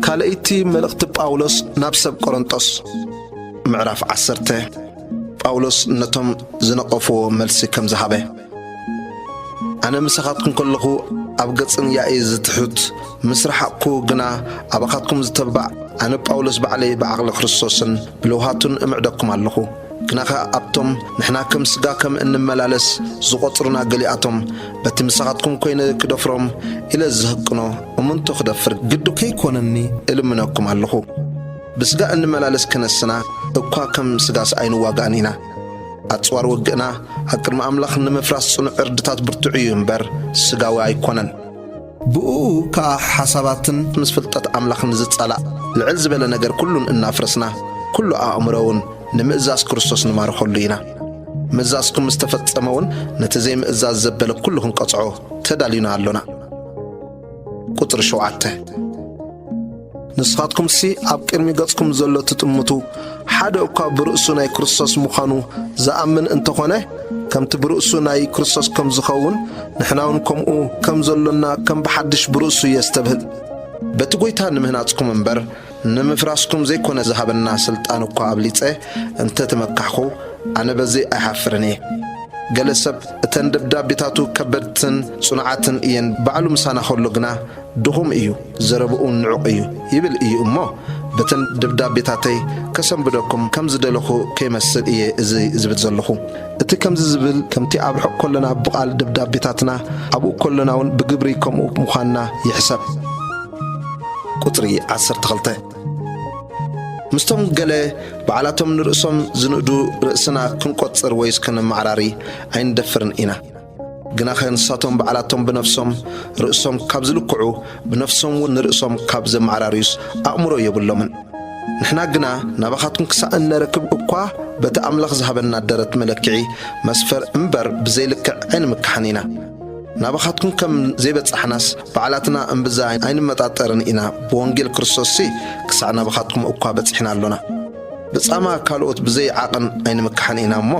ካልኣይቲ መልእኽቲ ጳውሎስ ናብ ሰብ ቆሮንጦስ፣ ምዕራፍ ዓሰርተ። ጳውሎስ ነቶም ዝነቐፍዎ መልሲ ከም ዝሃበ። ኣነ ምሳኻትኩም ከለኹ ኣብ ገጽን ያኢ ዝትሑት፣ ምስ ረሓቕኩ ግና ኣባኻትኩም ዝተባዕ ኣነ ጳውሎስ ባዕለይ ብዓቕሊ ክርስቶስን ብለውሃቱን እምዕደኩም ኣለኹ። ግናኸ ኣብቶም ንሕና ከም ስጋ ከም እንመላለስ ዝቖጽሩና ገሊኣቶም፣ በቲ ምሳኻትኩም ኮይነ ክደፍሮም ኢለ ዝህቅኖ እምንቶ ክደፍር ግዲ ከይኮነኒ እልምነኩም ኣለኹ። ብስጋ እንመላለስ ክነስና እኳ ከም ስጋስ ኣይንዋጋእን ኢና። ኣጽዋር ውግእና ኣብ ቅድሚ ኣምላኽ ንምፍራስ ጽኑዕ ዕርድታት ብርቱዕ እዩ እምበር ስጋዊ ኣይኮነን። ብእኡ ከኣ ሓሳባትን ምስ ፍልጠት ኣምላኽ ንዝጻላእ ልዕል ዝበለ ነገር ኩሉን እናፍረስና፣ ኩሉ ኣእምሮ እውን ንምእዛዝ ክርስቶስ ንማርኸሉ ኢና። ምእዛዝኩም ምስ ተፈጸመ እውን ነቲ ዘይምእዛዝ ዘበለ ኩሉ ክንቀጽዖ ተዳሊና ኣሎና። ቁጽሪ ሸውዓተ። ንስኻትኩምሲ ኣብ ቅድሚ ገጽኩም ዘሎ ትጥምቱ፣ ሓደ እኳ ብርእሱ ናይ ክርስቶስ ምዃኑ ዝኣምን እንተኾነ፣ ከምቲ ብርእሱ ናይ ክርስቶስ ከም ዝኸውን፣ ንሕና እውን ከምኡ ከም ዘሎና ከም ብሓድሽ ብርእሱ የስተብህል። በቲ ጐይታ ንምህናጽኩም እምበር፣ ንምፍራስኩም ዘይኮነ ዝሃበና ስልጣን እኳ ኣብሊጸ እንተ ተመካሕኩ፣ ኣነ በዚ ኣይሓፍርን እየ። ገለ ሰብ፣ እተን ደብዳቤታቱ ከበድትን ጽኑዓትን እየን፣ ባዕሉ ምሳና ከሎ ግና ድኹም እዩ፣ ዘረብኡ ንዑቕ እዩ ይብል እዩ እሞ፣ በተን ደብዳቤታተይ ከሰንብደኩም ከም ዝደለኹ ከይመስል እየ እዚ ዝብል ዘለኹ። እቲ ከምዚ ዝብል፣ ከምቲ ኣብ ርሑቕ ከሎና ብቓል ደብዳቤታትና፣ ኣብኡ ከሎና እውን ብግብሪ ከምኡ ምዃንና ይሕሰብ። ቁጽሪ ዓሰርተ ክልተ። ምስቶም ገለ ባዕላቶም ንርእሶም ዝንእዱ ርእስና ክንቆጽር ወይስ ከነመዓራሪ ኣይንደፍርን ኢና። ግናኸ ንሳቶም ባዕላቶም ብነፍሶም ርእሶም ካብ ዝልክዑ፣ ብነፍሶም እውን ንርእሶም ካብ ዘመዓራርዩስ ኣእምሮ የብሎምን። ንሕና ግና ናባኻትኩም ክሳእ እነረክብ እኳ በቲ ኣምላኽ ዝሃበና ደረት መለክዒ መስፈር እምበር ብዘይልክዕ ኣይንምካሕን ኢና። ናባኻትኩም ከም ዘይበጻሕናስ ባዕላትና እምብዛ ኣይንመጣጠርን ኢና። ብወንጌል ክርስቶስሲ ክሳዕ ናባኻትኩም እኳ በጺሕና ኣሎና። ብጻማ ካልኦት ብዘይ ዓቕን ኣይንምካሕን ኢና እሞ፣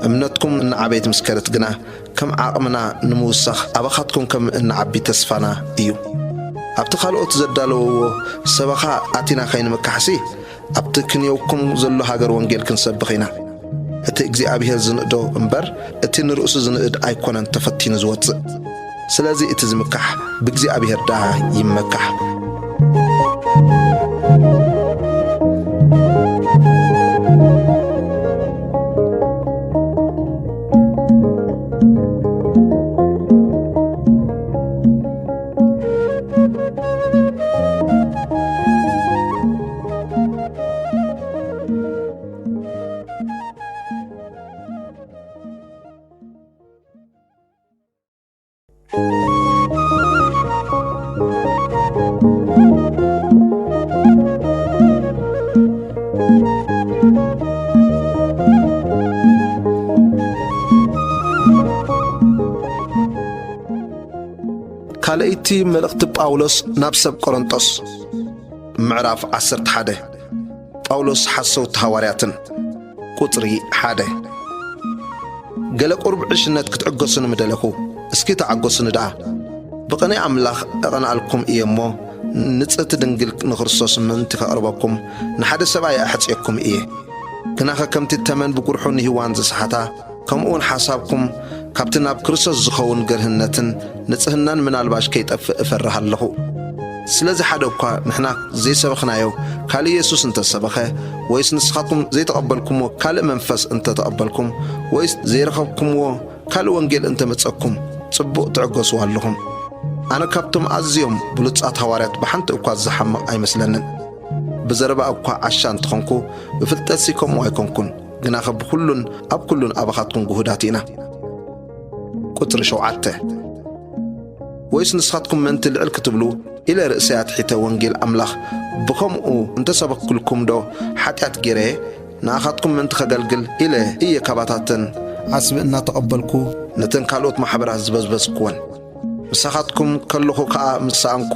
እምነትኩም እናዓበየት ምስ ከደት ግና፣ ከም ዓቕምና ንምውሳኽ ኣባኻትኩም ከም እንዓቢ ተስፋና እዩ። ኣብቲ ካልኦት ዘዳለውዎ ሰበኻ ኣቲና ከይንምካሕሲ፣ ኣብቲ ክንየውኩም ዘሎ ሃገር ወንጌል ክንሰብኽ ኢና። እቲ እግዚኣብሔር ዝንእዶ እምበር፣ እቲ ንርእሱ ዝንእድ ኣይኮነን ተፈቲኑ ዝወጽእ። ስለዚ እቲ ዝምካሕ ብእግዚኣብሔር ደኣ ይመካሕ። ካልኣይቲ መልእኽቲ ጳውሎስ ናብ ሰብ ቆሮንጦስ። ምዕራፍ ዓሰርተ ሓደ። ጳውሎስ ሓሰውቲ ሃዋርያትን። ቁጽሪ ሓደ። ገለ ቁሩብ ዕሽነት ክትዕገሱኒ ምደለኹ፣ እስኪ ተዓገሱኒ ደኣ። ብቕንኢ ኣምላኽ እቐንኣልኩም እየ እሞ፣ ንጽህቲ ድንግል ንክርስቶስ ምእንቲ ከቕርበኩም፣ ንሓደ ሰብኣይ ኣሕጽየኩም እየ። ግናኸ ከምቲ ተመን ብጉርሑ ንሂዋን ዝሰሓታ፣ ከምኡውን ሓሳብኩም ካብቲ ናብ ክርስቶስ ዝኸውን ገርህነትን ንጽህናን ምናልባሽ ከይጠፍእ እፈርህ ኣለኹ። ስለዚ ሓደ እኳ ንሕና ዘይሰበኽናዮ ካልእ የሱስ እንተ ሰበኸ፣ ወይስ ንስኻትኩም ዘይተቐበልኩምዎ ካልእ መንፈስ እንተ ተቐበልኩም፣ ወይስ ዘይረኸብኩምዎ ካልእ ወንጌል እንተ መጸኩም፣ ጽቡቕ ትዕገስዎ ኣለኹም። ኣነ ካብቶም ኣዝዮም ብሉጻት ሃዋርያት ብሓንቲ እኳ ዝሓምቕ ኣይመስለንን። ብዘረባ እኳ ዓሻ እንተኾንኩ፣ ብፍልጠትሲ ከምኡ ኣይኮንኩን። ግናኸ ብኹሉን ኣብ ኩሉን ኣባኻትኩም ግሁዳት ኢና። ቁጽሪ ሸውዓተ። ወይስ ንስኻትኩም ምእንቲ ልዕል ክትብሉ ኢለ ርእሰይ ኣትሒተ ወንጌል ኣምላኽ ብኸምኡ እንተሰበክኩልኩም ዶ ሓጢኣት ገይረ? ንኣኻትኩም ምእንቲ ከገልግል ኢለ እየ ካባታተን ዓስቢ እናተቐበልኩ ነተን ካልኦት ማሕበራት ዝበዝበዝኩወን። ምሳኻትኩም ከለኹ ከኣ ምስ ሰኣንኩ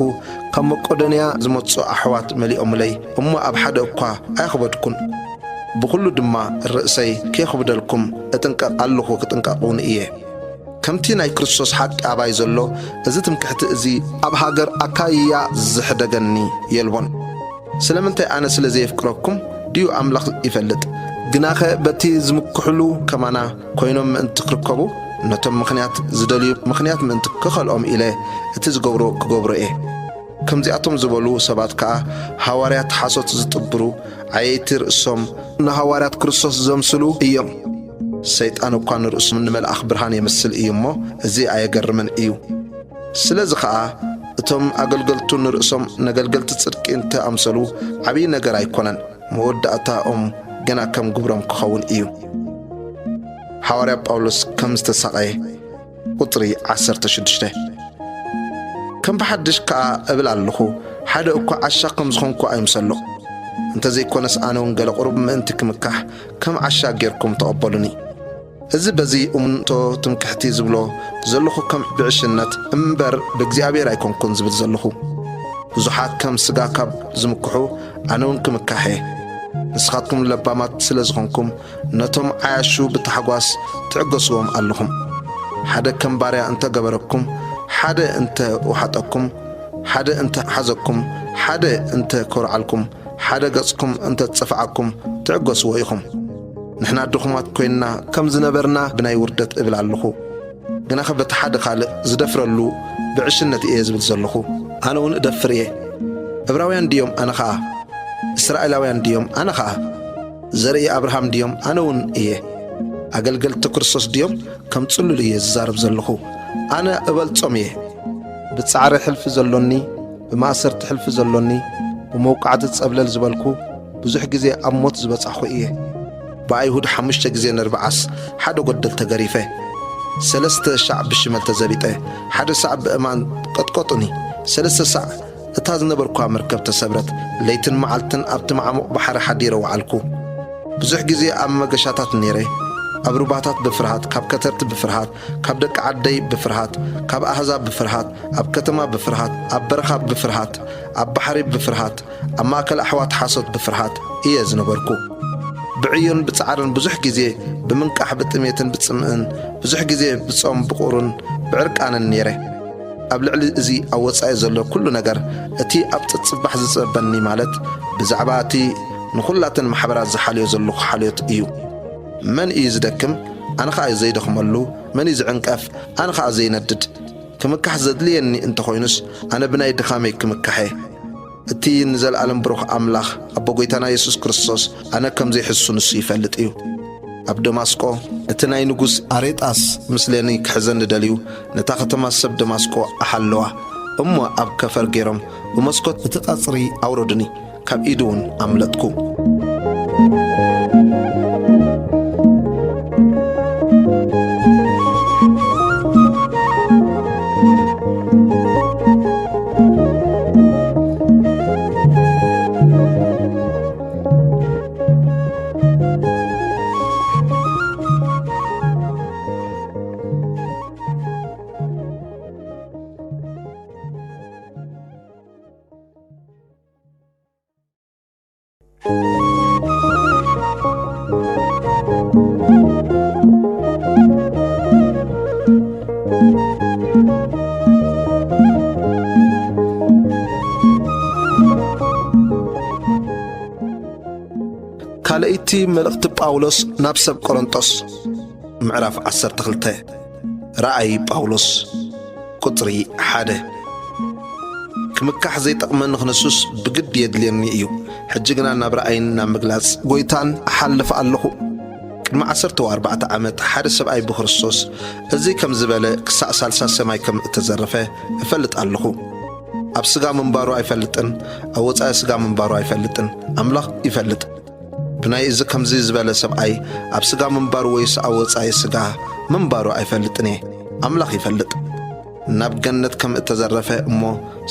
ካብ መቄዶንያ ዝመጹ ኣሕዋት መሊኦምለይ እሞ ኣብ ሓደ እኳ ኣየኽበድኩን። ብኹሉ ድማ ርእሰይ ከየኽብደልኩም እጥንቀቕ ኣለኹ፣ ክጥንቀቕ እውን እየ። ከምቲ ናይ ክርስቶስ ሓቂ ኣባይ ዘሎ፣ እዚ ትምክሕቲ እዚ ኣብ ሃገር ኣካይያ ዝሕደገኒ የልቦን። ስለምንታይ ኣነ ስለ ዘየፍቅረኩም ድዩ ኣምላኽ ይፈልጥ። ግናኸ በቲ ዝምክሕሉ ከማና ኮይኖም ምእንቲ ክርከቡ፣ ነቶም ምኽንያት ዝደልዩ ምኽንያት ምእንቲ ክኸልኦም ኢለ እቲ ዝገብሮ ክገብሮ እየ። ከምዚኣቶም ዝበሉ ሰባት ከኣ ሃዋርያት ሓሶት ዝጥብሩ፣ ዓየይቲ ርእሶም ንሃዋርያት ክርስቶስ ዘምስሉ እዮም። ሰይጣን እኳ ንርእሱ ንመልኣኽ ብርሃን የምስል እዩ እሞ፣ እዚ ኣየገርምን እዩ። ስለዚ ኸኣ እቶም ኣገልገልቱ ንርእሶም ነገልገልቲ ጽድቂ እንተ ኣምሰሉ፣ ዓብዪ ነገር ኣይኮነን። መወዳእታኦም ገና ከም ግብሮም ክኸውን እዩ። ሓዋርያ ጳውሎስ ከም ዝተሳቐየ፣ ቁጽሪ ዓሰርተ ሽዱሽተ። ከም ብሓድሽ ከኣ እብል ኣለኹ፣ ሓደ እኳ ዓሻ ከም ዝኾንኩ ኣይምሰሎ። እንተ ዘይኮነስ፣ ኣነ እውን ገለ ቁሩብ ምእንቲ ክምካሕ ከም ዓሻ ጌርኩም ተቐበሉኒ። እዚ በዚ እምንቶ ትምክሕቲ ዝብሎ ዘለኹ ከም ብዕሽነት እምበር ብእግዚኣብሔር ኣይኮንኩን ዝብል ዘለኹ። ብዙሓት ከም ስጋ ካብ ዝምክሑ፣ ኣነ እውን ክምካሕ እየ። ንስኻትኩም ለባማት ስለ ዝኾንኩም፣ ነቶም ዓያሹ ብታሕጓስ ትዕገስዎም ኣለኹም። ሓደ ከም ባርያ እንተ ገበረኩም፣ ሓደ እንተ ወሓጠኩም፣ ሓደ እንተ ሓዘኩም፣ ሓደ እንተ ኮርዓልኩም፣ ሓደ ገጽኩም እንተ ጸፍዓኩም፣ ትዕገስዎ ኢኹም። ንሕና ድኹማት ኮይንና ከም ዝነበርና ብናይ ውርደት እብል ኣለኹ። ግናኸ በቲ ሓደ ካልእ ዝደፍረሉ ብዕሽነት እየ ዝብል ዘለኹ። ኣነ እውን እደፍር እየ። ዕብራውያን ድዮም? ኣነ ኸኣ። እስራኤላውያን ድዮም? ኣነ ኸኣ። ዘርኢ ኣብርሃም ድዮም? ኣነ እውን እየ። ኣገልገልቲ ክርስቶስ ድዮም? ከም ጽሉል እየ ዝዛረብ ዘለኹ። ኣነ እበልጾም እየ። ብጻዕሪ ሕልፊ ዘሎኒ፣ ብማእሰርቲ ሕልፊ ዘሎኒ፣ ብመውቃዕቲ ጸብለል ዝበልኩ፣ ብዙሕ ግዜ ኣብ ሞት ዝበጻሕኹ እየ። ብኣይሁድ ሓሙሽተ ግዜ ነርብዓስ ሓደ ጎደል ተገሪፈ። ሰለስተ ሻዕ ብሽመል ተዘቢጠ። ሓደ ሳዕ ብእማን ቀጥቀጡኒ። ሰለስተ ሳዕ እታ ዝነበርኳ መርከብ ተሰብረት። ለይትን መዓልትን ኣብቲ ማዕሙቕ ባሕሪ ሓዲረ ወዓልኩ። ብዙሕ ግዜ ኣብ መገሻታት ነይረ። ኣብ ሩባታት ብፍርሃት፣ ካብ ከተርቲ ብፍርሃት፣ ካብ ደቂ ዓደይ ብፍርሃት፣ ካብ ኣህዛብ ብፍርሃት፣ ኣብ ከተማ ብፍርሃት፣ ኣብ በረኻ ብፍርሃት፣ ኣብ ባሕሪ ብፍርሃት፣ ኣብ ማእከል ኣሕዋት ሓሶት ብፍርሃት እየ ዝነበርኩ። ብዕዮን ብጻዕርን ብዙሕ ግዜ፣ ብምንቃሕ ብጥሜትን ብጽምእን፣ ብዙሕ ግዜ ብጾም ብቑርን ብዕርቃንን ነይረ። ኣብ ልዕሊ እዚ ኣብ ወጻኢ ዘሎ ኩሉ ነገር፣ እቲ ኣብ ጸጽባሕ ዝጽበኒ፣ ማለት ብዛዕባ እቲ ንኹላተን ማሕበራት ዝሓልዮ ዘለኹ ሓልዮት እዩ። መን እዩ ዝደክም? ኣነ ኸኣ ዘይደኽመሉ። መን እዩ ዝዕንቀፍ? ኣነ ኸኣ ዘይነድድ። ክምካሕ ዘድልየኒ እንተኾይኑስ፣ ኣነ ብናይ ድኻመይ ክምካሕ እየ። እቲ ንዘለኣለም ብሩኽ ኣምላኽ፣ ኣቦ ጐይታና የሱስ ክርስቶስ፣ ኣነ ከም ዘይሕሱ ንሱ ይፈልጥ እዩ። ኣብ ደማስቆ፣ እቲ ናይ ንጉስ ኣሬጣስ ምስለኒ ክሕዘኒ ደልዩ፣ ነታ ከተማ ሰብ ደማስቆ ኣሓለዋ። እሞ ኣብ ከፈር ገይሮም ብመስኮት እቲ ቀጽሪ ኣውረዱኒ፣ ካብ ኢዱ እውን ኣምለጥኩ። ካልኣይቲ መልእኽቲ ጳውሎስ ናብ ሰብ ቆሮንጦስ፣ ምዕራፍ ዓሰርተ ክልተ። ራእይ ጳውሎስ፣ ቁጽሪ ሓደ። ክምካሕ ዘይጠቕመኒ ክነሱስ ብግዲ የድልየኒ እዩ። ሕጂ ግና ናብ ራእይን ናብ ምግላጽ ጐይታን እሓልፍ ኣለኹ። ቅድሚ ዓሰርተ ኣርባዕተ ዓመት ሓደ ሰብኣይ ብክርስቶስ እዚ ከም ዝበለ ክሳዕ ሳልሳይ ሰማይ ከም እተዘረፈ እፈልጥ ኣለኹ። ኣብ ስጋ ምንባሩ ኣይፈልጥን፣ ኣብ ወጻኢ ስጋ ምንባሩ ኣይፈልጥን፣ ኣምላኽ ይፈልጥ። ብናይ እዚ ከምዚ ዝበለ ሰብኣይ ኣብ ስጋ ምንባሩ ወይስ ኣብ ወጻኢ ስጋ ምንባሩ ኣይፈልጥን እየ፣ ኣምላኽ ይፈልጥ። ናብ ገነት ከም እተዘረፈ እሞ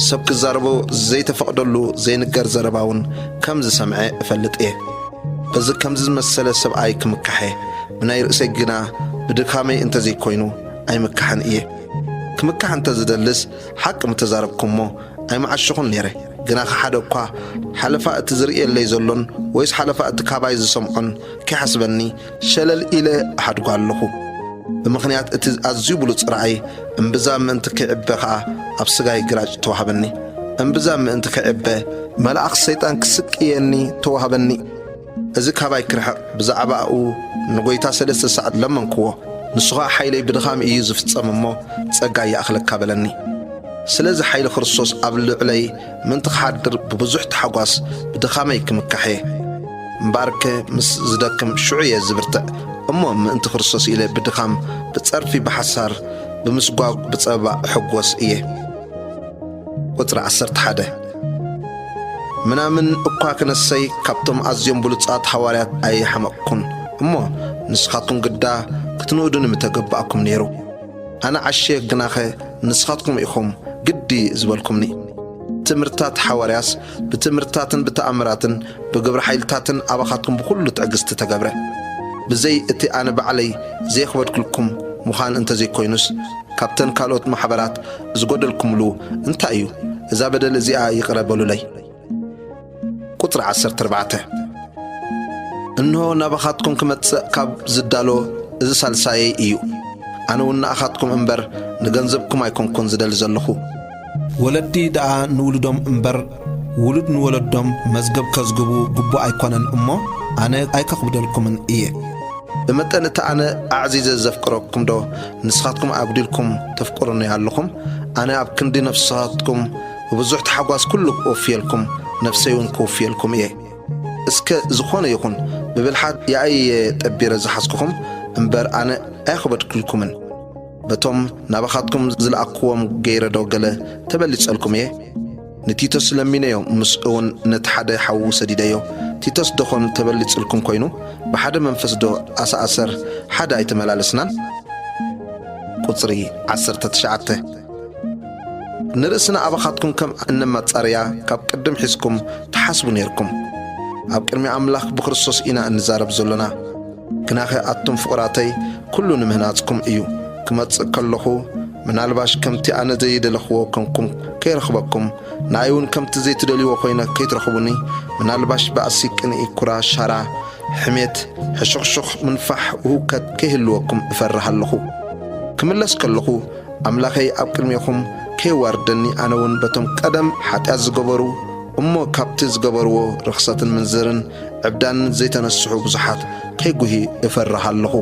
ሰብ ክዛረቦ ዘይተፈቕደሉ ዘይንገር ዘረባ እውን ከም ዝሰምዐ እፈልጥ እየ። በዚ ከምዚ ዝመሰለ ሰብኣይ ክምካሕ እየ፣ ብናይ ርእሰይ ግና ብድካመይ እንተዘይኮይኑ ኣይምካሕን እየ። ክምካሕ እንተ ዝደልስ ሓቂ ምተዛረብኩ እሞ ኣይምዓሸኹን ነይረ። ግናኸ ሓደ እኳ ሓለፋ እቲ ዝርእየለይ ዘሎን ወይስ ሓለፋ እቲ ካባይ ዝሰምዖን ከይሓስበኒ ሸለል ኢለ እሓድጎ ኣለኹ። ብምኽንያት እቲ ኣዝዩ ብሉጽ ራእይ እምብዛ ምእንቲ ከይዕበ ኸኣ ኣብ ስጋይ ግራጭ ተዋህበኒ። እምብዛ ምእንቲ ከይዕበ መልኣኽ ሰይጣን ክስቅየኒ ተዋህበኒ። እዚ ካባይ ክርሕቕ ብዛዕባኡ ንጐይታ ሰለስተ ሰዓት ለመንክዎ። ንሱ ኸኣ ሓይለይ ብድኻም እዩ ዝፍጸም እሞ ጸጋ ይኣኽለካ በለኒ። ስለዚ ሓይሊ ክርስቶስ ኣብ ልዕለይ ምእንቲ ክሓድር ብብዙሕ ታሕጓስ ብድኻመይ ክምካሕ እየ። እምበኣርከ ምስ ዝደክም ሽዑ እየ ዝብርትዕ። እሞ ምእንቲ ክርስቶስ ኢለ ብድኻም፣ ብጸርፊ፣ ብሓሳር፣ ብምስጓግ፣ ብጸበባ እሕጎስ እየ። ቁጽሪ ዓሰርተ ሓደ። ምናምን እኳ ክነሰይ ካብቶም ኣዝዮም ብሉጻት ሃዋርያት ኣይሓመቕኩን። እሞ ንስኻትኩም ግዳ ክትንእዱኒ ምተገባእኩም ነይሩ። ኣነ ዓሽየ ግናኸ ንስኻትኩም ኢኹም ግዲ ዝበልኩምኒ። ትምህርትታት ሓዋርያስ ብትምህርትታትን ብተኣምራትን ብግብረ ሓይልታትን ኣባኻትኩም ብኹሉ ትዕግስቲ ተገብረ። ብዘይ እቲ ኣነ ባዕለይ ዘየኽበድኩልኩም ምዃን እንተዘይኮይኑስ፣ ካብተን ካልኦት ማሕበራት ዝጎደልኩምሉ እንታይ እዩ? እዛ በደል እዚኣ ይቕረ በሉለይ። ቁጽሪ ዓሰርተ ኣርባዕተ። እንሆ ናባኻትኩም ክመጽእ ካብ ዝዳሎ እዚ ሳልሳየይ እዩ። ኣነ እውን ንኣኻትኩም እምበር ንገንዘብኩም ኣይኮንኩን ዝደሊ ዘለኹ። ወለዲ ደኣ ንውሉዶም እምበር ውሉድ ንወለዶም መዝገብ ከዝግቡ ግቡእ ኣይኮነን እሞ፣ ኣነ ኣይከኽብደልኩምን እየ። ብመጠን እቲ ኣነ ኣዕዚዘ ዘፍቅረኩምዶ ንስኻትኩም ኣጉዲልኩም ተፍቅሩኒ ኣለኹም? ኣነ ኣብ ክንዲ ነፍስኻትኩም ብብዙሕ ታሕጓስ ኩሉ ክወፍየልኩም፣ ነፍሰይ እውን ክውፍየልኩም እየ። እስከ ዝኾነ ይኹን ብብልሓት ያእየ ጠቢረ ዝሓዝኩኹም እምበር ኣነ ኣየኽበድኩልኩምን። በቶም ናባኻትኩም ዝለኣክዎም ገይረ ዶ ገለ ተበሊጸልኩም እየ? ንቲቶስ ለሚነዮ፣ ምስ እውን ነቲ ሓደ ሓዉ ሰዲደዮ። ቲቶስ ደኾን ተበሊጽልኩም ኮይኑ፣ ብሓደ መንፈስ ዶ ኣሰኣሰር ሓደ ኣይተመላለስናን? ቁጽሪ ዓሰርተ ትሽዓተ። ንርእስና ኣባኻትኩም ከም እነማጻርያ ካብ ቅድም ሒዝኩም ትሓስቡ ነርኩም። ኣብ ቅድሚ ኣምላኽ ብክርስቶስ ኢና እንዛረብ ዘሎና። ግናኸ ኣቱም ፍቑራተይ፣ ኩሉ ንምህናጽኩም እዩ። ክመጽእ ከለኹ፣ ምናልባሽ ከምቲ ኣነ ዘይደለኽዎ ከምኩም ከይረኽበኩም፣ ንኣይ እውን ከምቲ ዘይትደልይዎ ኮይነ ከይትረኽቡኒ፣ ምናልባሽ ባእሲ፣ ቅንኢ፣ ኩራ፣ ሻራ፣ ሕሜት፣ ሕሹኽሹኽ፣ ምንፋሕ፣ ውህውከት ከይህልወኩም እፈርህ ኣለኹ። ክምለስ ከለኹ፣ ኣምላኸይ ኣብ ቅድሜኹም ከየዋርደኒ፣ ኣነ እውን በቶም ቀደም ሓጢኣት ዝገበሩ እሞ ካብቲ ዝገበርዎ ርኽሰትን ምንዝርን ዕብዳንን ዘይተነስሑ ብዙሓት ከይጉሂ እፈርህ ኣለኹ።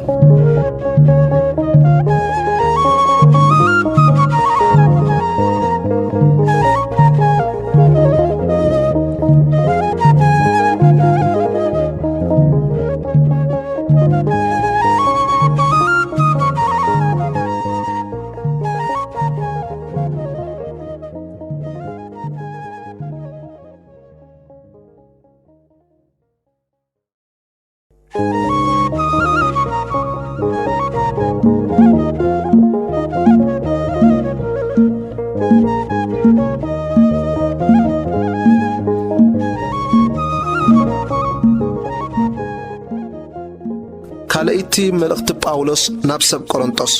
ካልኣይቲ መልእኽቲ ጳውሎስ ናብ ሰብ ቆሮንጦስ፣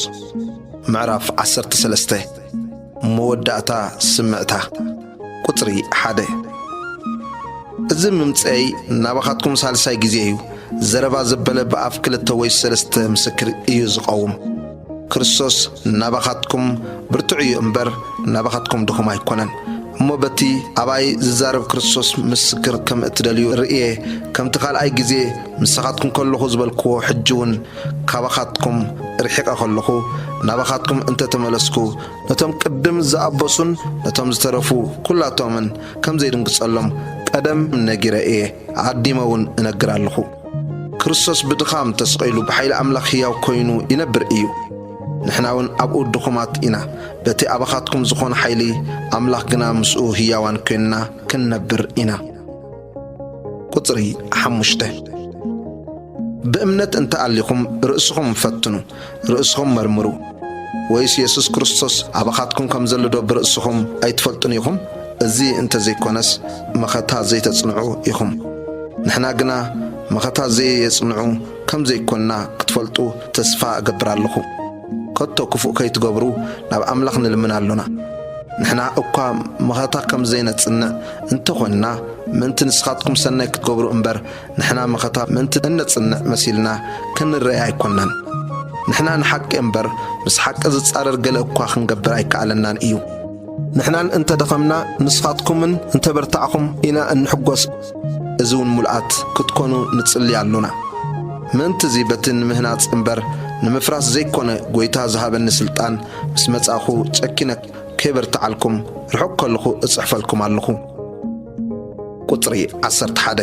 ምዕራፍ ዓሰርተ ሰለስተ። መወዳእታ ስምዕታ። ቁጽሪ ሓደ። እዚ ምምጽአይ ናባኻትኩም ሳልሳይ ግዜ እዩ። ዘረባ ዘበለ ብኣፍ ክልተ ወይ ሰለስተ ምስክር እዩ ዝቐውም። ክርስቶስ ናባኻትኩም ብርቱዕ እዩ እምበር፣ ናባኻትኩም ድኹም ኣይኮነን። እሞ በቲ ኣባይ ዝዛረብ ክርስቶስ ምስክር ከም እትደልዩ ርእየ፣ ከምቲ ካልኣይ ግዜ ምሳኻትኩም ከለኹ ዝበልክዎ፣ ሕጂ እውን ካባኻትኩም ርሒቐ ከለኹ፣ ናባኻትኩም እንተተመለስኩ፣ ነቶም ቅድም ዝኣበሱን ነቶም ዝተረፉ ኩላቶምን ከም ዘይድንግጸሎም ቀደም ነጊረ እየ፣ ኣቐዲመ እውን እነግር ኣለኹ። ክርስቶስ ብድኻም ተሰቒሉ ብሓይሊ ኣምላኽ ህያው ኮይኑ ይነብር እዩ። ንሕና እውን ኣብኡ ድኹማት ኢና። በቲ ኣባኻትኩም ዝኾነ ሓይሊ ኣምላኽ ግና ምስኡ ህያዋን ኮይንና ክንነብር ኢና። ቁጽሪ ሓሙሽተ። ብእምነት እንተ ኣሊኹም ርእስኹም ፈትኑ፣ ርእስኹም መርምሩ። ወይስ የሱስ ክርስቶስ ኣባኻትኩም ከም ዘሎ ዶ ብርእስኹም ኣይትፈልጡን ኢኹም? እዚ እንተ ዘይኮነስ መኸታ ዘይተጽንዑ ኢኹም። ንሕና ግና መኸታ ዘየጽንዑ ከም ዘይኮንና ክትፈልጡ ተስፋ እገብር ኣለኹ። ከቶ ክፉእ ከይትገብሩ ናብ ኣምላኽ ንልምን ኣሎና። ንሕና እኳ መኸታ ከም ዘይነጽንዕ እንተኾንና፣ ምእንቲ ንስኻትኩም ሰናይ ክትገብሩ እምበር፣ ንሕና መኸታ ምእንቲ እነጽንዕ መሲልና ክንረአ ኣይኮንናን። ንሕና ንሓቂ እምበር፣ ምስ ሓቂ ዝጻረር ገለ እኳ ክንገብር ኣይከኣለናን እዩ። ንሕናን እንተ ደኸምና፣ ንስኻትኩምን እንተ በርታዕኹም ኢና እንሕጎስ። እዚ እውን ምሉኣት ክትኮኑ ንጽሊ ኣሎና። ምእንቲ እዚ በቲ ንምህናጽ እምበር ንምፍራስ ዘይኮነ፣ ጐይታ ዝሃበኒ ስልጣን ምስ መጻእኹ ጨኪነ ከይበርትዓልኩም ርሑቕ ከለኹ እጽሕፈልኩም ኣለኹ። ቁጽሪ ዓሰርተ ሓደ።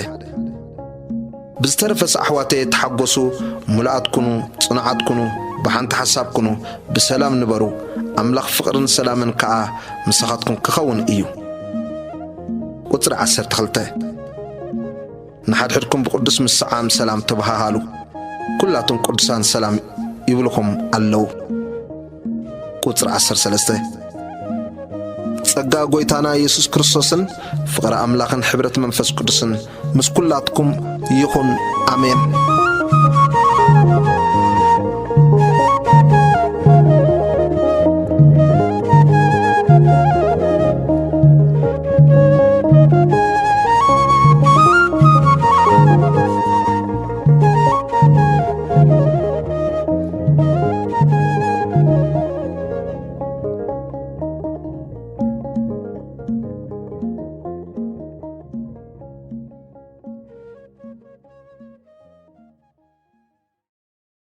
ብዝተረፈስ ኣሕዋተየ ተሓጎሱ፣ ሙሉኣት ኩኑ፣ ጽኑዓት ኩኑ፣ ብሓንቲ ሓሳብ ኩኑ፣ ብሰላም ንበሩ፣ ኣምላኽ ፍቕርን ሰላምን ከኣ ምሳኻትኩም ክኸውን እዩ። ቁጽሪ ዓሰርተ ክልተ። ንሓድሕድኩም ብቕዱስ ምስዓም ሰላም ተበሃሃሉ። ኩላቶም ቅዱሳን ሰላም ይብልኹም ኣለዉ። ቁጽሪ ዓሰርተ ሰለስተ። ጸጋ ጐይታና የሱስ ክርስቶስን ፍቕሪ ኣምላኽን ሕብረት መንፈስ ቅዱስን ምስ ኩላትኩም ይኹን። ኣሜን።